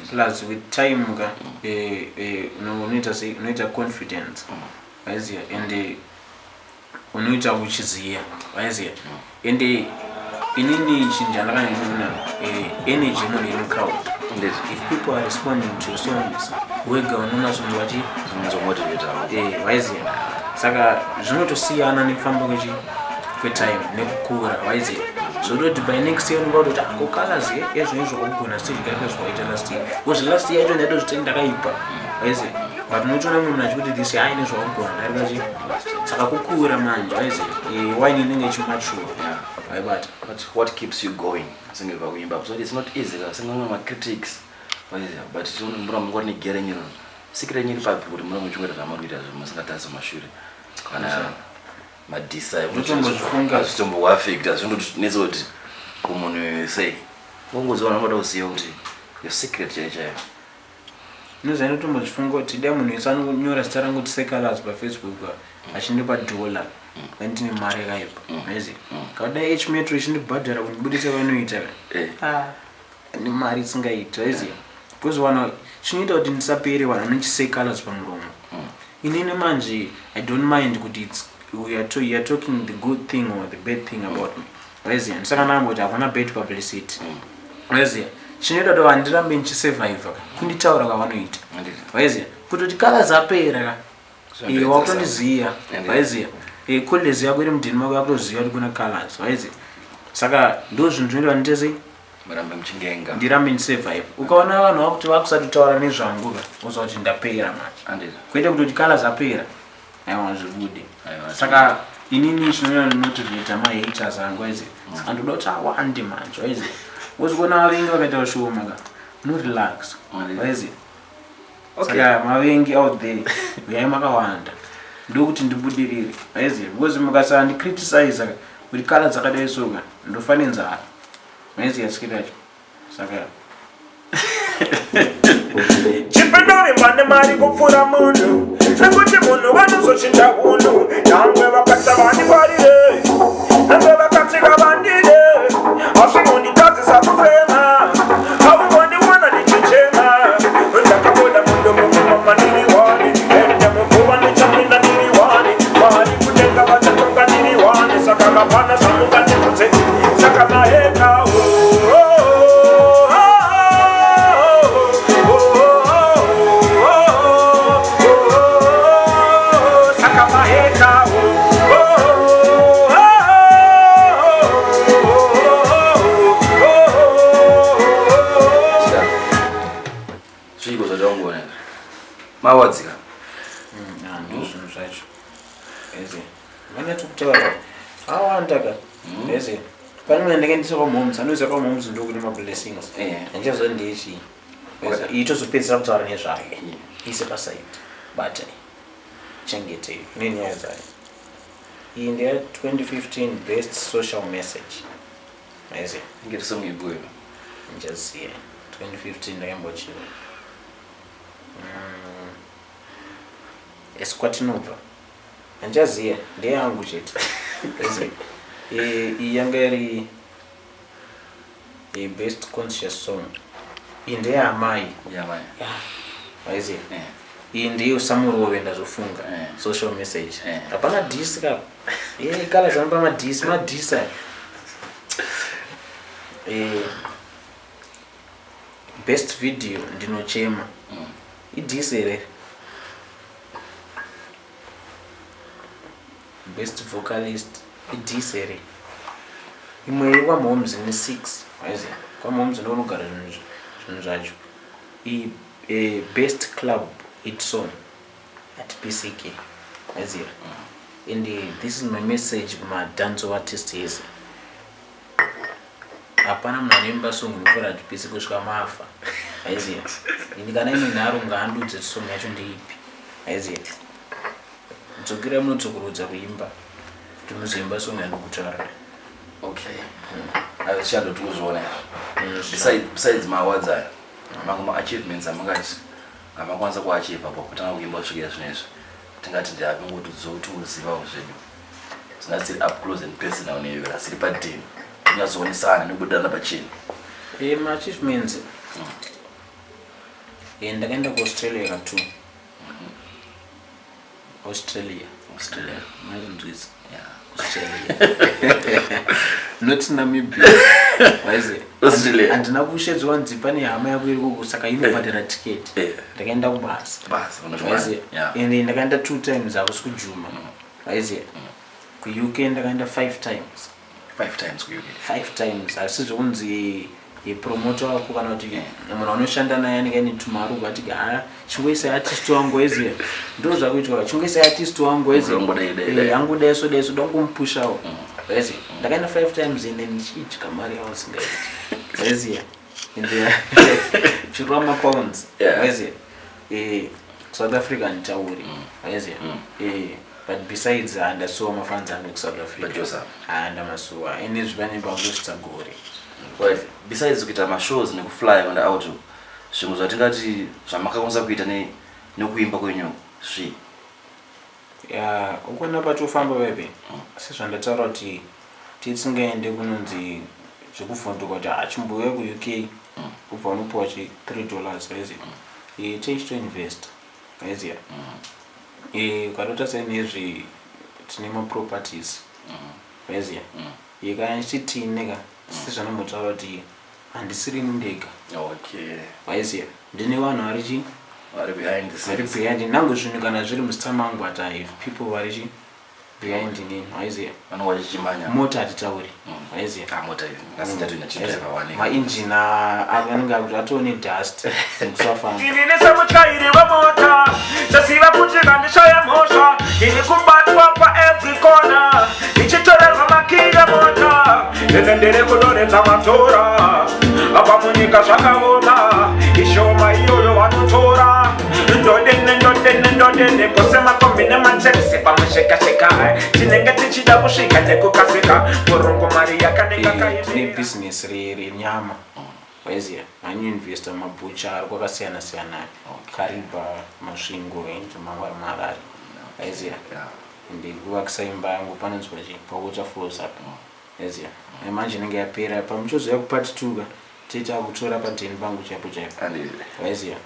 Plus with time ka unoita sei, unoita confidence, aiziya, and unoita uchiziya, aiziya. And inini chinhu chandakanyanyona, energy yemunhu iri mucrowd. If people are responding to your songs, wega unonatso vachi Zvomotivata. Waiziya, saka zvinotosiyana nekufamba kwetime nekukura, waiziya. Zvototi by next year unonga kutoti ako Colors ezvinezvo kwakugona stage kaipa zvakaita last year, because last year yacho ndaitozviti ndakaipa, waiziya. But unotoona mumwe munhu achikuti this year aine zvawakugona darika chi. Saka kukura manje, waiziya, wine inenge ichimature, waibata. But what keeps you going senge pakuimba? So it's not easy ka senge mamwe macritics, waiziya, but mura mungori negere nyiro secret yenyu iri papi kuti mura muchingoita zvamuri kuita zvo musingatarisi mashure kana madhisa? Ndotombozvifunga. Zvitombokuafecta, zvindotinetsa kuti kumunhu sei ungoziva vanoda kuziva kuti your secret chaiyo chaiyo. Unoziva, ndotombozvifunga kuti dai munhu wese anonyora zita rangu kuti seColors paFacebook achindipa dhola, ndine mari yakaipa, aiziva. Kadai H Metro ichindibhadhara kundibudisa vanoita, ah, nemari isingaiti, aiziva, because vanhu chinoita kuti ndisapere, vanhu vanochise Colors pamuromo. Inini manje I don't mind kuti you are talking the good thing or the bad thing about me, aiziva. Ndisaka ndamba kuti hakuna bad publicity, aiziva. Chinoita kuti vanhu ndirambe ndichisurvive kunditaura kwavanoita, waiziva, kutoti Colors apera ka, wakutondiziya, waiziva. College yako iri mudheni mako yakutoziva kuti kuna Colors, waiziva. Saka ndo zvinhu zvinoita ndite sei? Murambe muchingenga. Ndirambe ndisurvive. Ukaona vanhu vakuti vakusatotaura nezvangu ka, uziva kuti ndapera manje. Kwete kutoti Colors apera, aiwa, zvibude. Saka inini chinonyanya motivata mahaters angu, aiziva. Saka ndoda kuti awande manje, waiziva. Uzikuona vavengi vakaita vashoma ka, unorelax, waiziva. Saka mavengi out there, uyai makawanda, ndokuti ndibudirire, waiziva, because mukasandicriticize kuti kala dzakadai soka, ndofa nenzara, waiziva skill yacho. Saka Chipindori vane mari kupfuura munhu, nekuti munhu vanozochinja hunhu. Nyangwe vakati vandifarire, nyangwe vakati vandide, asi munditadzisa kufema, haumbondiwana ndichichema. Ndakabuda mundu mumama ndiri wani, ende muguva ndichapinda ndiri wani. Mwari kudenga vachatonga ndiri wani. Saka hapana zvamungandibvudze. Saka maheka, oh, oh, oh, oh, oh, saka maheka, oh, oh, oh, Zviiko zvataungoona mawadzika? Ndo zvinhu zvacho eze vanyatso-kutaura awanda ka eze. Pane mwe ndenge ndisa kwaMhoms, anoziva kwaMhoms ndokune mablessings. Handichaziva ndechii. Iyi tozopedzisira kutaura nezvayo, ise paside, bata, chengetei nenyaya dzayo. Iyi ndeya 2015, best social message, aiziva. Inge song ibuyo. Ndichaziva 2015 ndakambochiva Esquatinobva, handichaziva, ndeyangu chete. Aiziva. Iyi yanga iri best conscious song. Iyi ndeyaamai. Yamai. Aiziva. Iyi ndiyo samurove, ndazofunga. Social message. Hapana diss ka. Kala zvanopa madiss, madiss aya. Best video, ndinochema, idiss here? Best vocalist, idiss here? Imwe yekwaMhoms ne 6, waiziya? KwaMhoms ndokunogara zvinhu zvacho. Best club hit song at PCK, waiziya? And this is my message kumadancehall artist ese: hapana munhu anoimba song inopfuura Hatipisi kusvika mafa, aiziya? Ini kana ine nharo, ngaandudze song yacho ndeipi, aiziya? Dzokerai munodzokorodza kuimba kuti muzoimba song yandikutaura. Okay, azvishando tikuzviona. Besides maawards aya, mamwe maachievements amangati amakwanisa kuachieva pakutanga kuimba kusvikira zvinezvi, tingati ndeapi? Ngoti tingozivawo zvedu zvingasiri up close and personal newe, asiri padeni, kunyatsoonesana nekubudirana pachena. Maachievements, ndakaenda kuAustralia ka2, Australia. Australia. Marinzwisa? Yeah. Australia, not Namibia, waiziya? Australia. Handina kushedzwa nzi pane hama yako iri koko, saka inobhadhara tiketi. Ndakaenda kubasa. Basa, unozviona. Waiziya? Ende ndakaenda two times, hakusi kujuma, waiziya? KuUK ndakaenda five times. Five times kuUK? Five times. Asi zvokunzi promoter wako kana kuti munhu anoshanda naye anenge aine tumari, ati ha, chingoisai artist wangu, waiziya? Ndo zvakuitwa, chingoisai artist wangu, waiziya? Ungodai, dai, dai. Angodai so dai so, da kungomupushawo, waiziya? Ndakaenda five times ende ndichiitya mari yavo singaiti, waiziya? Ende chirova mapounds, waiziya? South Africa handitauri, waiziya? But besides, handasuwa mafans angu ekuSouth Africa. Bajosa. Handamasuwa, ende zvipane pakusvitsa gore. Right. Besides kuita mashows nekufly kuenda out, zvimwe zvatingati zvamakakwanisa kuita nekuimba kwenyu zvii? Ya, ukuona patofamba pepe, sezvandataura kuti tisingaende kunonzi zvekuvhunduka kuti achimbouya kuUK, ubva unopiwa chi $3, waiziya? Tichitoinvesta, waiziya? Ukadota senezvi, tine maproperties, waiziya? Kana ndichiti tine ka, sezvanombotaura kuti handisirini ndega, waiziya? Ndine vanhu vari chi Vari behind the vari scenes. behind. Nangu zvinhu kana zviri muzita mangu, but I have people vari chi behind inini, waiziya? Vanonga vachichimanya. Mota hatitauri, waiziya? Ah, mota idzi nhasi ndichatoenda chidriver one. Mainjini anenge akuti atone dust nekusafamba. Ndini semutyairi wemota, ndaziva kuti vandishaya mhosva. Ndini kubatwa paevery corner, ndichitorerwa makiyi emota. Ende ndiri kudoredza matora apa munyika zvakaoma, ishoma iyoyo vanotora. Ndodene, ndodene, ndodene kose makombi nematekisi pamushekasheka, tinenge tichida kusvika nekukasika, murungu mari yakanenge Tine kaimira. bhizinesi renyama, waiziya? Anoinvesta mabhucha ari kwakasiyana siyana, Kariba, Masvingo and mamwe ari muHarare, waiziya? Ndiri kuvakisa imba yangu panonzwa chi paWaterfalls apa, waiziya? Manje inenge yapera, pamuchozoya kupart two ka, tiita kutora padheni pangu chaipo chaipo, waiziya?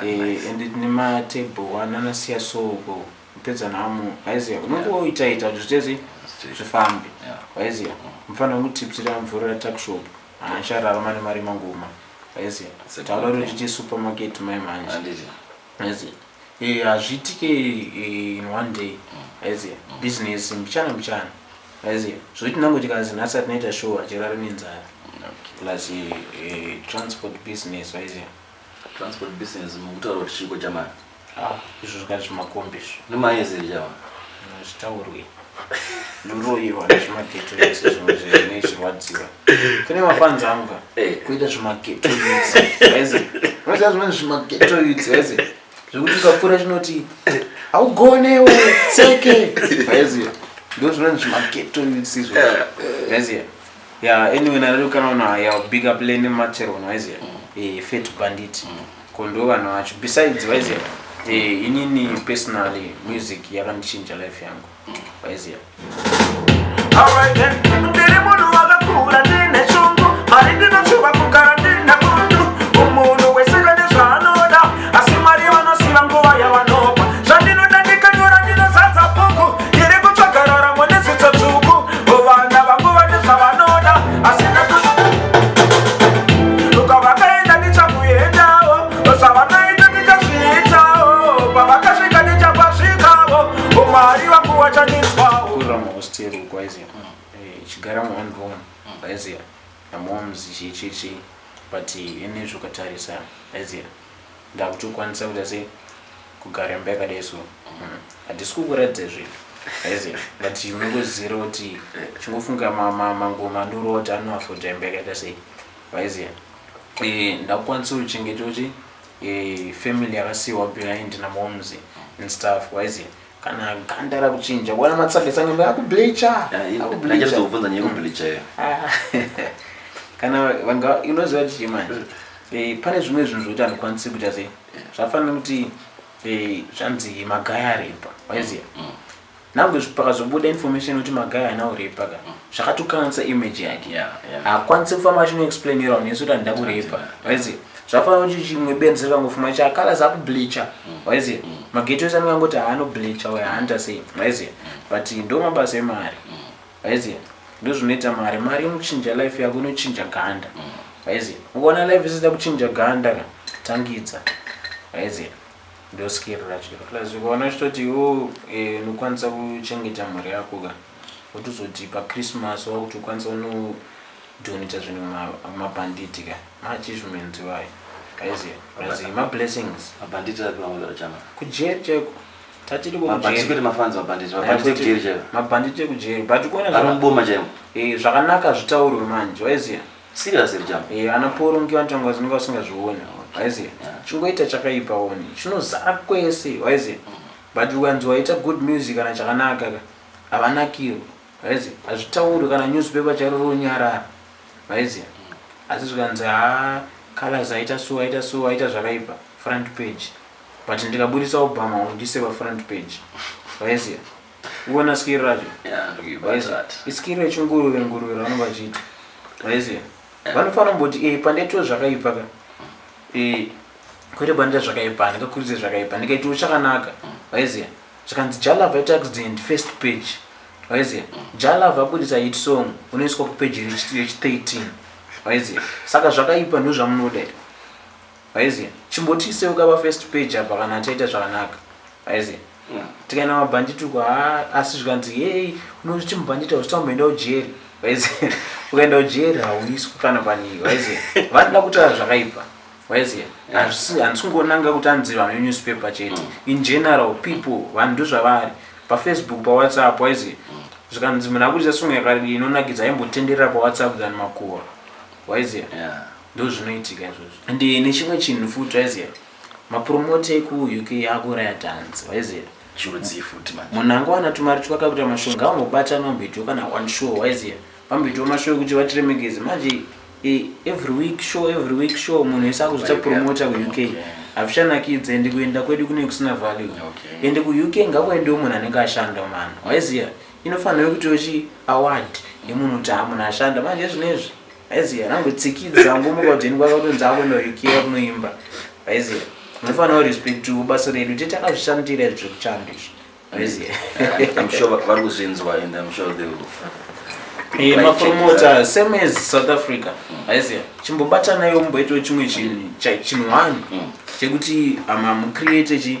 Aiwa, nice. And tine matable ananasiya soko kupedza nhamo, waiziya? Unongoitaita kuti zvitezi zvifambe, waiziya? Mufanira kutipsira mvura tuckshop, haachararama nemari mangoma, waiziya? Taura kuti tiite supermarket mai manje, waiziya? Hazviitike in one day, waiziya? Business mbichana mbichana, waiziya? Zvokuti nange tikazi nhasi atinoita show, hachirari nenzara. Plus transport business, waiziya? Transport business mukutaura kuti chiko chamani? Ah, izvo zvikati zvimakombi izvo. Nemaezeri chamani? Zvitaurwe, ndoroyiwa nezvimaghetto ese, zvimwe zvinezvirwadziwa kune mafans angu ka. Kuita zvimaghetto youths, waiziya? Unoziva zvimweni zvimaghetto youths, waiziya, zvekuti ukapfuura chinoti haugonewo tseke, waiziya? Ndo zvimweni zvimaghetto youths izvo, waiziya? Ya, anyway, nararukana ya big up lene Macheron, waiziya? Fat Bandit ko, ndo vanhu vacho. Besides, waiziya, inini personally music yakandichinja life yangu, waiziya? Alright then, ndiri munhu wakakura ndine shungu, mari ndinotsvuka kugara ndine bundu. Umunhu wese kane zvaanoda, asi Mwari vanosiva nguva yavanopa. Zvandinoda ndikanyora ndinozadza bhuku, ndiri kutsvaga raramo nezitso tsvuku. Vana vangu vane zvavanoda, asi ukavakaenda ndichakuendawo, zvavanoita ndichazviitawo, pavakasvika ndichapasvikawo, Mwari vangu vachandinzwawo. Kurira muhostel uko, waiziya? Ndichigara muone room, waiziya, namoms, chii chii chii, but inezvi ukatarisa, waiziya, ndakutokwanisa kuita sei, kugara imba yakadai. So handisi kukuratidza zvinhu, waiziya, but unongozivira kuti chingofunga mangoma andorova kuti anoafforda imba yakaita sei, waiziya. Ndakukwanisa kuchengeta kuti family yakasiyiwa behind namoms and stuff, waiziya. Kana ganda rakuchinja, kuona matsaga tsange akubleacha. Ndachazokubvunza nyaya yekubleacha iyo. Kana vanga unoziva chii manje, pane zvimwe zvinhu zvokuti handikwanisi kuita sei. Zvafanira kuti zvanzi Magaya arepa, waiziya. Nangwe pakazobuda information kuti Magaya haana kurepa ka, zvakatokanganisa image yake. Haakwanisi kufamba achinoexplainira vanhu yesu kuti handida kurepa, waiziya. Zvafanira kuti chimwe benzi rikangofuma chakalaz akubleacha, waiziya, mageto ese anenge angoti haanobleacha uyo, haanoita sei, waiziya. But ndo mabasa emari, waiziya, ndo zvinoita mari. Mari inochinja life yako, inochinja ganda, waiziya. Ukaona life isida kuchinja ganda ka, tangidza, waiziya, ndo skill racho. Plus ukaona uchitoti iwo unokwanisa kuchengeta mhuri yako ka, wotozoti paChristmas wakuti ukwanisa unodonata zvinhu mumabhanditi ka, maachievements iwayo, aiziya. Plus mablessings. Mabhanditi api vamwe chama? Kujeri chaiko, tatiri. Mabhanditi, kwete mafanzi, mabhanditi, mabhanditi ekujeri chaiko. Mabhanditi ekujeri, but kuona ari muboma chaimo. Zvakanaka zvitaurwe manje, waiziya. Serious iri chama? Ana porongi vanotanga zinenge vasingazvioni, waiziya. Chingoita chakaipa oni chinozara kwese, waiziya. But ukanzi waita good music kana chakanaka ka, havanakirwi, waiziya, hazvitaurwi. Kana newspaper chairo ronyarara, waiziya. Asi zvikanzi ha, Calaz aita so, aita so, aita zvakaipa, front page. But ndikabudisa Obama undise pafront page, waiziya. Uona skill racho? Yeah, ndikuibata. Waiziya, iskill yechinguruve, nguruve ravanonga vachiita, waiziya. Vanofanira kumboti pandaitawo zvakaipa ka, kwete pandaita zvakaipa, handingakurudzire zvakaipa, ndikaitawo chakanaka, waiziya. Zvikanzi Jah Love aita accident, first page, waiziya. Jah Love abudisa hit song, unoiswa kupeji rechi13, waiziya. Saka zvakaipa ndo zvamunoda here, waiziya? Chimbotiiseuka pafirst page apa kana taita zvakanaka, waiziya. Tikaenda mabhanditi uko ha, asi zvikanzi hei, unozviti mubhanditi hausitamboenda kujeri, waiziya. Ukaenda kujeri hauiswi kana panii, waiziya. Vanoda kutaura zvakaipa, waiziya. Handisi kungonanga kuti anzi vanhu venewspaper chete, in general people, vanhu ndo zvavari paFacebook, paWhatsApp, waiziya. Zvikanzi munhu abudisa song yakadii inonakidza, aimbotenderera paWhatsApp than makuhwa, waiziya. Ndo zvinoitika izvozvo. And nechimwe chinhu futi, waiziya, mapromota ekuUK akuuraya dhanzi, waiziya. Chirudzii futi manje? Munhu angawana tumari twakakuita mashow, ngavambobatana vamboitawo kana one show, waiziya, vamboitawo mashow ekuti vatiremekedze manje. Every week show, every week show, munhu wese akuzvita promota kuUK. Hazvichanakidza, ende kuenda kwedu kune kusina value. Ende kuUK ngakuendewo munhu anenge ashanda mano, waiziya. Inofanira kuitiwo chi award yemunhu kuti ha, munhu ashanda. Manje zvinezvi, waiziya, nangotsikidza ngomuka kudheni kwakatonzi akuenda UK kunoimba, waiziya. Munofanira kurespectiwo basa redu, te takazvishandira izvi zvekuchando izvi, waiziya. I'm sure vari kuzvinzwa and I'm sure they will Mapromota, same as South Africa, aiziya, chimbobatanaiwo mumboitawo chimwe chinhu chinhu one chekuti hamucreate chi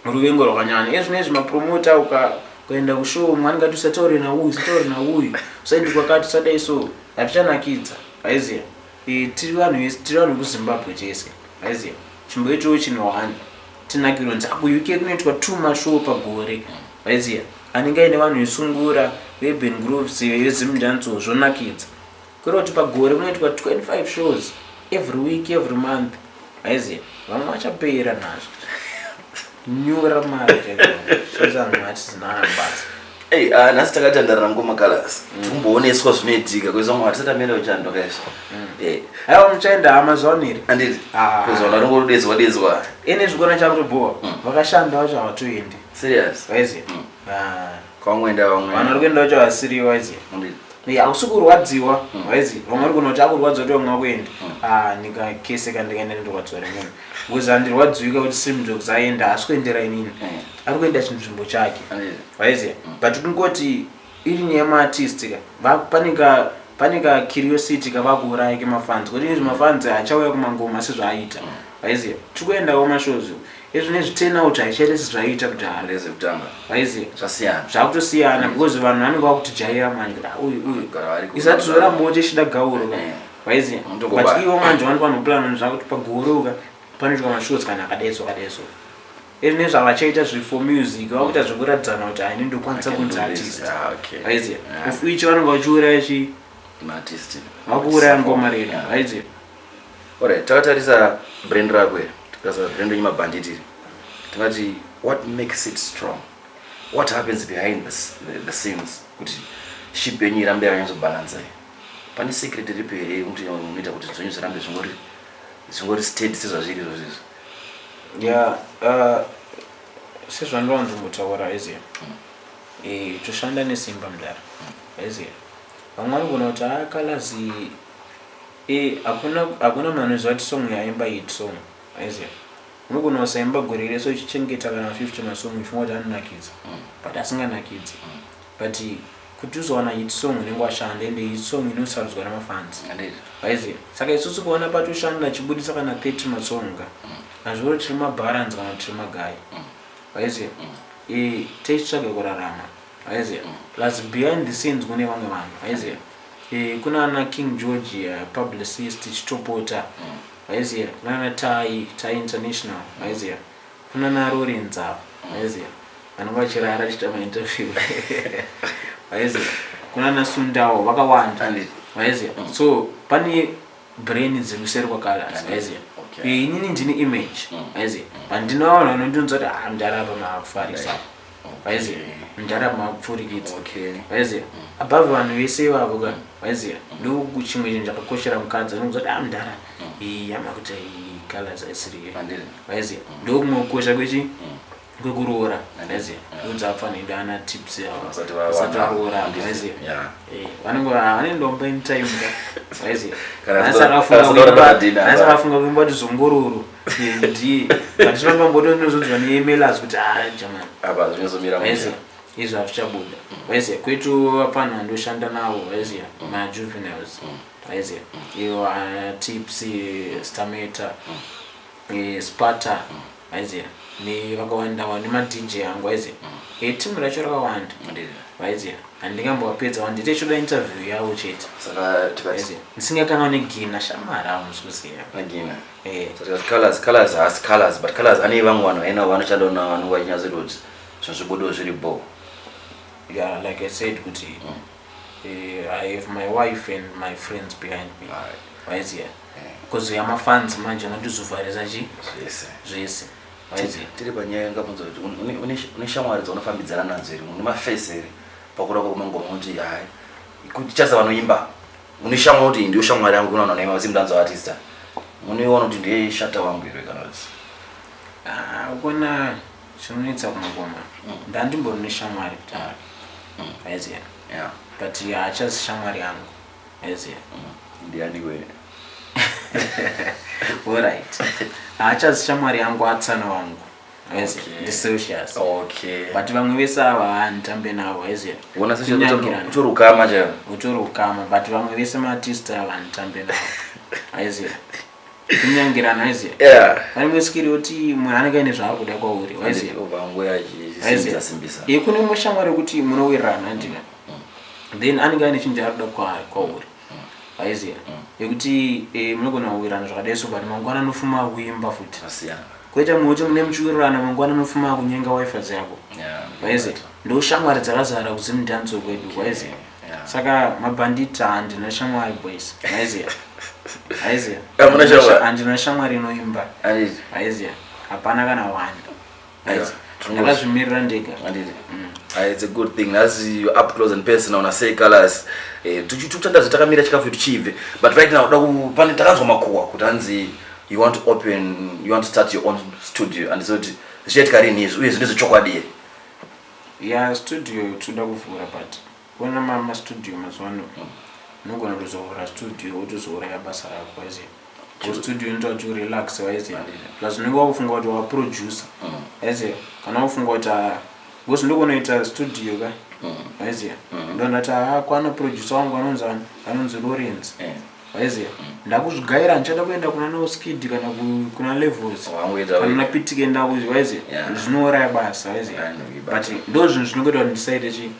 ruvengo rwakanyanya. Ezvinezvi mapromota ukaenda kushow, mwe anenge ati usataure nauyu, usataure nauyu, usaindi kwakati, usadai so, hazvichanakidza, aiziya. Tiri vanhu vese, tiri vanhu vekuZimbabwe chese, aiziya. Chimboitawo chinhu one tinakirwe. Nzi kuUK kunoitwa two mashow pagore, aiziya, anenge aine vanhu vesungura, veurban grooves, veZimdancehall, zvonakidza. Kureva kuti pagore kunoitwa 25 shows every week, every month, aiziya, vamwe vachapera nazvo. Nyora mari chaizvanhu basa. Ei, nhasi takatandarira ngoma Calaz, tikumbooneswa zvinoitika kuisa mwe hatisati amenda kuchando kaizvo. Aiwa, muchaenda hama zvaoneri. Anditi? Ah. Kuzona ringodedzwa dedzwa. Ene zvikona chakutobowa, vakashanda vacho havatoendi. Serious? Waiziya. Kwamwenda vamwe. Vanhu vari kuenda vacho vasiri, waiziya. Anditi? Hausi kurwadziwa, waiziya. Vamwe vari kuona kuti akurwadziwa kuti vamwe vakuenda. Ah, ndikakeseka ndikaenda, ndorwadziwa remunhu because handirwadziwika kuti Slimdogs aenda, haasi kuendera inini, ari kuenda chinzvimbo chake. Anditi? Waiziya. But kungoti iri nyaya yemaartist ka, pane ka Pane ka curiosity kavakuuraya kemafans, kuti izvi mafans achauya kumangoma sezvaaita. Vaiziya tikuendawo mashows izvi nezvi turnout haichaita sezvaiita kudhara. Ndezvekutanga. Vaiziya Zvasiyana. Zvakutosiyana because vanhu vanenge vakutijaira manje kuti, "Ah, uyu uyu." Gara vari Isati zorambawo tichida gauro ka. Vaiziya, Unotongobaya. but ivo manje vanofanira kuplan zvakuti pagore ka panoitwa mashows kana akadaiso akadaiso. Izvi nezvavachaita zve for music, vakuita zvekuratidzana kuti haini ndokwanisa I can kunzi do this. artist. Ah, okay. Vaiziya, of which vanenge vachiuraya chi Maartist. vakuuraya ngoma redu. Vaiziya. Alright, takatarisa brand rako iri, tikatarisa brand renyu Mabhanditi iri, tingati what makes it strong? What happens behind the scenes kuti ship yenyu irambe yakanyatsobhalansa iyi? Pane secret iripo here yekuti unoita kuti zvenyu zvirambe zvingori steady sezvazviri izvozvo izvi? Ya, sezvandiwanzombotaura, aiziya, toshanda nesimba mudara. Aiziya, vamwe vanogona kuti a Calaz, hakuna munhu anoziva kuti song yaimba hit song. Aiziya, unogona kusaimba gore rese uchichengeta kana 50 masong uchifunga kuti anonakidza, but asinganakidzi. But kuti uzowana hit song unenge washanda, ende hit song inosarudzwa namafans. Handiti? Aiziya, saka isusu kuona patoshanda achibudisa kana 30 masong ka, hazviro tiri mabharanzi kana kuti tiri magayi. Aiziya, tichitsvaga kurarama. Aiziya, plus behind the scenes kune vamwe vanhu. Aiziya, kuna ana King George, publicist Chitopota. Aiziya, kuna ana Tai Tai International. Aiziya, kuna ana Lorenz ava. Aiziya, vanenge vachirara achiita mainterview. Aiziya, kuna ana Sundawo, vakawanda. Handiti? Aiziya, so pane brain dziri kuseri kwaCalaz. Aiziya. Inini ndine image. Aiziya, but ndinoona vanhu vanondinzwa kuti, "Ah, ndarapa maakufarisa." Aiziya, ndarapa maakupfurikidza. Vaiziya, above vanhu vese ivavo ka. Vaiziya, ndo chimwe chinhu chakakoshera mukadzi anonzwa kuti, "Ah, mudhara, iyi yamakuita iyi Calaz aisiriyo." Handiti? Vaiziya, ndo kumwe kukosha kwechi kwekuroora. Vaiziya, ndodzavafanira ana tips ava Vasati vasati varoora. Handiti? Vaiziya. Yeah. Vanenge vanendomba anytime ka. Vaiziya. Kana Nhasi kana zoda padina, nhasi apa. akafunga kuimba kuti zongororo, ndiye, but chimambambotonozodzwa neemelas kuti, "Ah, jamani." Apa zvinozomira Vaiziya, mushe. izvi hazvichabuda. Vaiziya, kwetu vapfanha vandoshanda navo, vaiziya, majuveniles. Vaiziya, ivo Tips, Stameta, Sparta. Vaiziya, nevakawanda nemadj angu. Vaiziya, timu racho rakawanda. Handiti? Vaiziya, handingambovapedza, vandite choda interview yavo chete. Saka tikati Vaiziya, ndisingakanga negina shamwari avo musikuziya. Nagina. Saka tikati Calaz, Calaz haasi Calaz, but Calaz ane vamwe vanhu vainavo vanoshanda navo vanenge vachinyatsoti kuti zvinhu zvibudewo zviri bho. Yeah, like I said kuti I have my wife and my friends behind me. Vaiziya, kuzoya mafans manje anotizovharisa chi Zvese. Zvese. Vaiziya. Tiri panyaya, yangabvunza kuti une shamwari dzaunofambidzana nadzo here? Une mafesi here pakura kwako mangoma kuti hai kuti chasa vanoimba? Une shamwari kuti iyi ndiyo shamwari yangu? Kuna vanhu vanoimba semudanzo artist, munoiona kuti ndiye shata wangu here kana kuti? Ah, ukona chinonetsa kumangoma, ndandimbori neshamwari kudhara. Vaiziya. But haachazi shamwari yangu. Vaiziya. Ndiani we? Alright, haachazi shamwari yangu, atsana wangu. Vaiziya. NdiCelsius. But vamwe vese ava handitambe navo. Vaiziya. Uona Kunyangirana. utori ukama chaivo. Utori ukama, but vamwe vese maartist ava handitambe navo. Aiziya, kunyangirana. Aiziya, pane imwe skiri yekuti munhu anenge aine zvaari kuda kwauri. Waiziya. Obva nguva Aiziya. achisimbisa simbisa. Kune mumwe shamwari wekuti munowirirana, handika? Then anenge aine chinhu chaari kuda kwauri. Waiziya, yekuti munogona kuwirirana zvakadai so, but mangwana anofuma kuimba futi. Asiyana. Koita mumwe kuti mune muchiwirirana, mangwana anofuma kunyenga wife dzako. Waiziya, ndo shamwari dzakazara kuZimdancehall kwedu. Waiziya. Saka mabhanditi, handina shamwari, boys. Waiziya, aiziya. Hamuna shamwari? Handina shamwari inoimba. Handiti? Aiziya, hapana kana one. Aiwa, Ndakazvimirira ndega. Handiti? Ah, it's a good thing nhasi you up close and personal na Seh Calaz. Tikutanda zvatakamira chikafu tichibve, but right now da pane takanzwa makuhwa kuti hanzi you want to open, you want to start your own studio, and so kuti zvichaitika rini izvi, uye ndezvechokwadi here? Ya, studio toda kuvhura, but kuona mastudio mazuva ano, unogona kutozovhura studio wotozouraya basa rako. Waiziya, studio inoita kuti urelax. Waiziya, plus unenge wakufunga kuti waproducer. Waiziya, kana wakufunga kuti, ah, because ndokunoita studio ka. Waiziya. Ndondati haa kwana producer wangu anonzi ani? Anonzi Lawrence. Waiziya? Ndakuzvigaira handichada kuenda kuna Noskid kana kuna Levels. Wangoita Kana wega. kuna Pitike ndakuzvi waiziya? Zvinouraya basa waiziya? Yeah, no, But ndo zvinhu zvinongoita kuti ndisaite chii?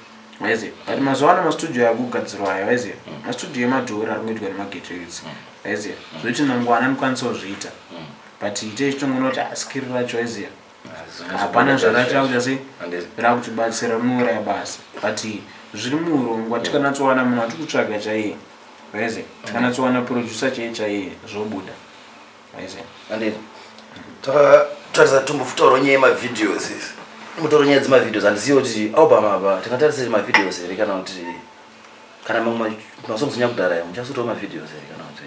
Waiziya? But mazuva ano mastudio akugadzirwa aya waiziya? Mastudio emadhora ari kungoitwa nemageto idzi. Waiziya? Zvekuti mangwana anokwanisa kuzviita. But ite chitongoona kuti skill racho waiziya? Hapana zvarachakuita sei? Rakutibatsira rinouraya basa. But zviri muurongwa tikanatsowana munhu atiri kutsvaga chaiye. Waiziya? Tikanatsowana producer chaiye chaiye zvobuda. Waiziya? Anditi takatarisa tombofutaurawo nyaya yemavideos izi. Tombotaura nyaya dzemavideos handizivi kuti album apa tingatarisa kuti mavideos here kana kuti kana mamwe masongs nyakudhara aya muchasotawo mavideos here kana kuti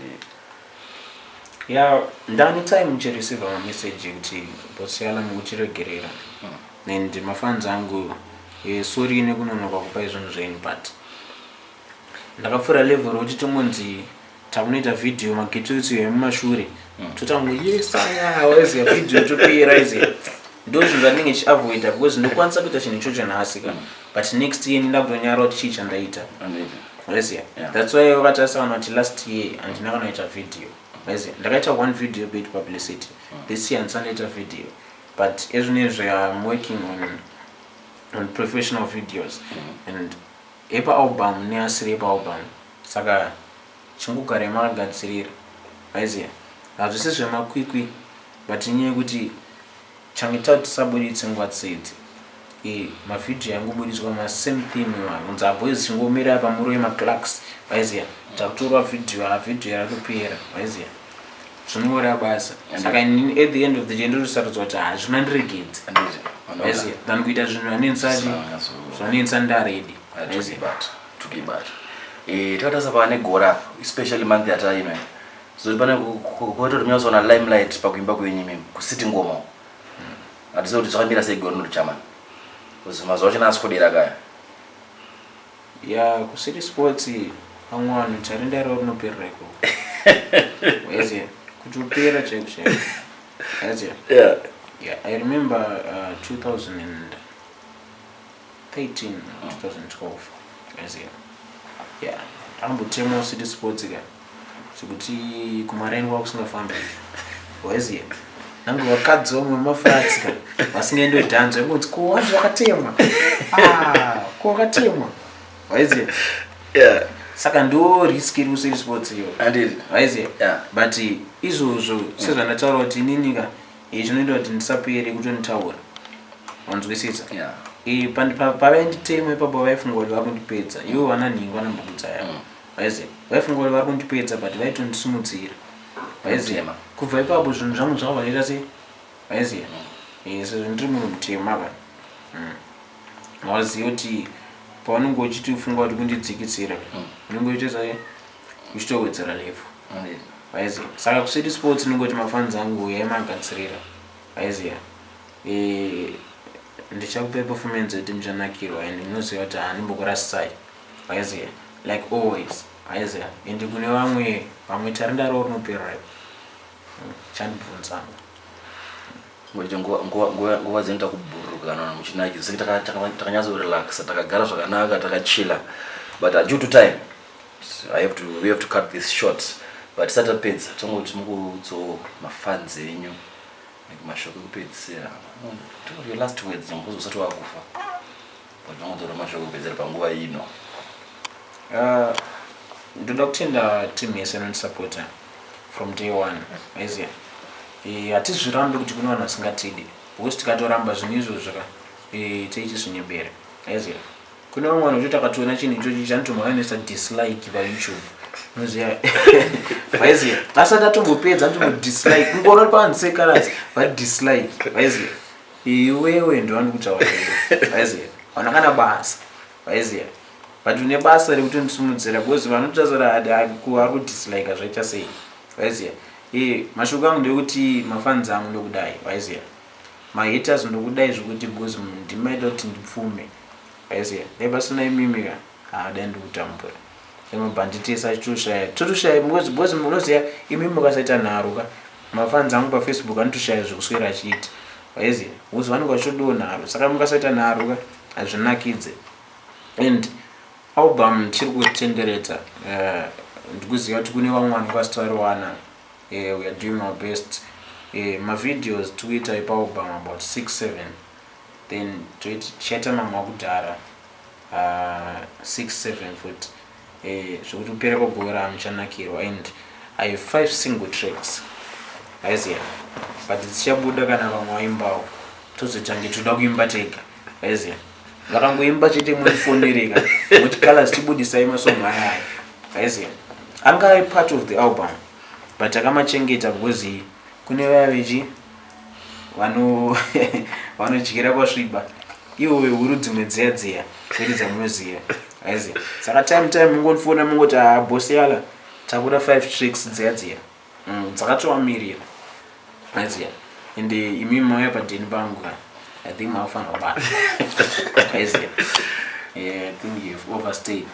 Ya ndane time ndichireceiva mameseji ekuti boss Yala mukutiregerera and mafans angu sorry nekunonoka kupai zvinhu zvenyu but ndakapfuura level rekuti tongonzi takunoita video magetsi emumashure totango yes aya waiziya video topera iziya ndo zvinhu zvandinenge ndichiavoida because ndokwanisa kuita chinhu ichocho nhasi ka but next year ndinda kutonyara kuti chii chandaita. Waiziya? That's why vakatarisa vanhu vati last year handina kana kuita video. Waiziya? Ndakaita one video bit publicity. This year handisati ndaita video but ezvinezvi I'm working on professional videos and epaalbum neasiri epaalbum saka chingogarai makagadzirira. Waiziya? Hazvisi zvemakwikwi but inyaya yekuti change tati tisabuditse nguva dzedzi. Mavhidhiyo aingobuditswa ma same thing iwayo kunzi aboys chingomira apa murove maclarks waiziya takutorwa vhidhiyo ha vhidhiyo ratopera waiziya zvinouraya basa saka inini at the end of the day ndotosarudza kuti hazvina ndiregedze waiziya than kuita zvinhu zvanensachi zvanensa ndaredi waiziya. Tukibata takatarisa pane gore apa especially month yataino zoti pane kuita kuti munyatsoona limelight pakuimba kwenyu imimi kusiti ngoma hatizivi kuti zvakamira sei gore rino chamani because mazuva acho naaswedera kaya. Ya kucity sports vamwe vanhu tarenda ravo rinoperera ikoko waiziya kutopera chaiko chaiko waiziya. Yeah, I remember 2013 2012 waiziya. Yeah, ndakambotemwa city sports ka zvekuti kumaraini kwako kusingafambi waiziya nange vakadzi vamwe vemaflats ka vasingaendi kudhanza vaingonzi ko wanzi wakatemwa ko wakatemwa waiziya. Saka ndo risk iri kucity sports iyo waiziya. But izvozvo sezvandataura kuti inini ka chinoita kuti ndisapere kutonditaura wanzwisisa. Pavainditema ipapo vaifunga kuti vari kundipedza ivo vana nhingi vanambokudza yavo waiziya vaifunga kuti vari kundipedza but vaitondisimudzira waiziya. Kubva ipapo zvinhu zvangu zvakabva zvaita sei waiziya sezvo ndiri munhu mutema ka waziva kuti paunenge uchitifunga kuti kundidzikisira unenge uchiita sei uchitowedzera level waiziya. Saka kucity sports ndingoti mafans angu yaimagadzirira waiziya ndichakupai performance yekuti muchanakirwa and munoziva kuti handimbokurasisai waiziya like always waiziya. And kune vamwe vamwe tarenda ravo rinopera chandibvunzanga Ngoite nguva dzinoita kubhururuka kana muchinakidza senge takanyatsorelaxa takagara zvakanaka takachilla but due to time we have to cut this short but tisati tapedza tongoti mukuudzawo mafans enyu mashoko ekupedzisira your last words nyangwe usati wakufa but tongotaura mashoko ekupedzisira panguva ino. Ndoda kutenda team yese inondisapota from day one waiziya. Hatizvirambi kuti kune vanhu vasingatidi because tikatoramba zvinhu izvozvo ka teichizvinyebera waiziya. Kune vamwe vanhu vachoti akatoona chinhu ichochi chanotomhanyisa dislike paYouTube unoziya waiziya asati atombopedza anotombo dislike kungoona kuti pavanhu sekarasi vadislike waiziya iwewe ndovandikutaura waiziya hauna kana basa waiziya but une basa rekutondisimudzira because vanotasara ari kudislike zvaita sei waiziya. Mashoko angu ndekuti mafans angu ndokudai waiziya mahaters ndokudai zvekuti because ndimaita kuti ndipfume waiziya dai pasina imimi ka haadai ndikutambura mabhanditi ese achitoshaya totoshaya because munoziya imi mukasaita nharo ka mafans angu pafacebook anotoshaya zvekuswera achiita waiziya because vanenge vachitodiwo nharo saka mukasaita nharo ka hazvinakidze. And Album tiri kutenderedza. Ndikuziva kuti kune vamwe vanhu vasitariwana. We are doing our best. Mavideos tikuita epaalbum about 6 7, then tichaita mamwe akudhara 6 7 futi, zvekuti kupera kwegore hamuchanakirwa. And I have five single tracks, aiziya, but dzichabuda kana vamwe vaimbawo, tozotange toda kuimba tega, aiziya. Vakangoimba chete, munifonereka muti, "Colors, tibudisai masongo ayaya," aiziya. Anga ari part of the album, but takamachengeta because kune vaya vechi vanodyira kwasviba, ivo vehuru dzimwe dziya dziya kwete dzamunoziva, aiziya. Saka time time mungondifona, mungoti, "Ah, Boss Yala, takuda five tracks dziya dziya." Dzakatovamirira, aiziya. Ende imimi mauya padheni pangu ka, I think makufanira kubata, aiziya. Yeah, I think you've overstayed.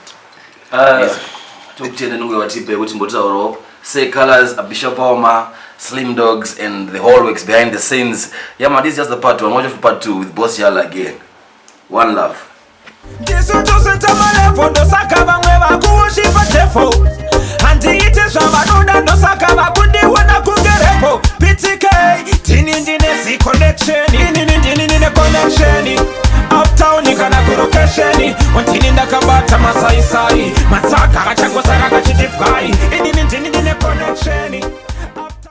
Tokutenda nenguva watipa yekuti mbotaurawo. Seh Calaz, Bishop Palmer, Slim Dogs and the whole works behind the scenes. Yeah man, this is just the part one. Watch out for part two with Boss Yala again. One love. Ndisu toseta malevel, ndosaka vamwe vakuworshippa devil. Handiiti zvavanoda, ndosaka vakundiona kunge rebel. PTK tini, ndine ziconnection, inini ndini ndine connection uptown kana kulocation. Ndini ndakabata masaisai, matsaga akachangosara.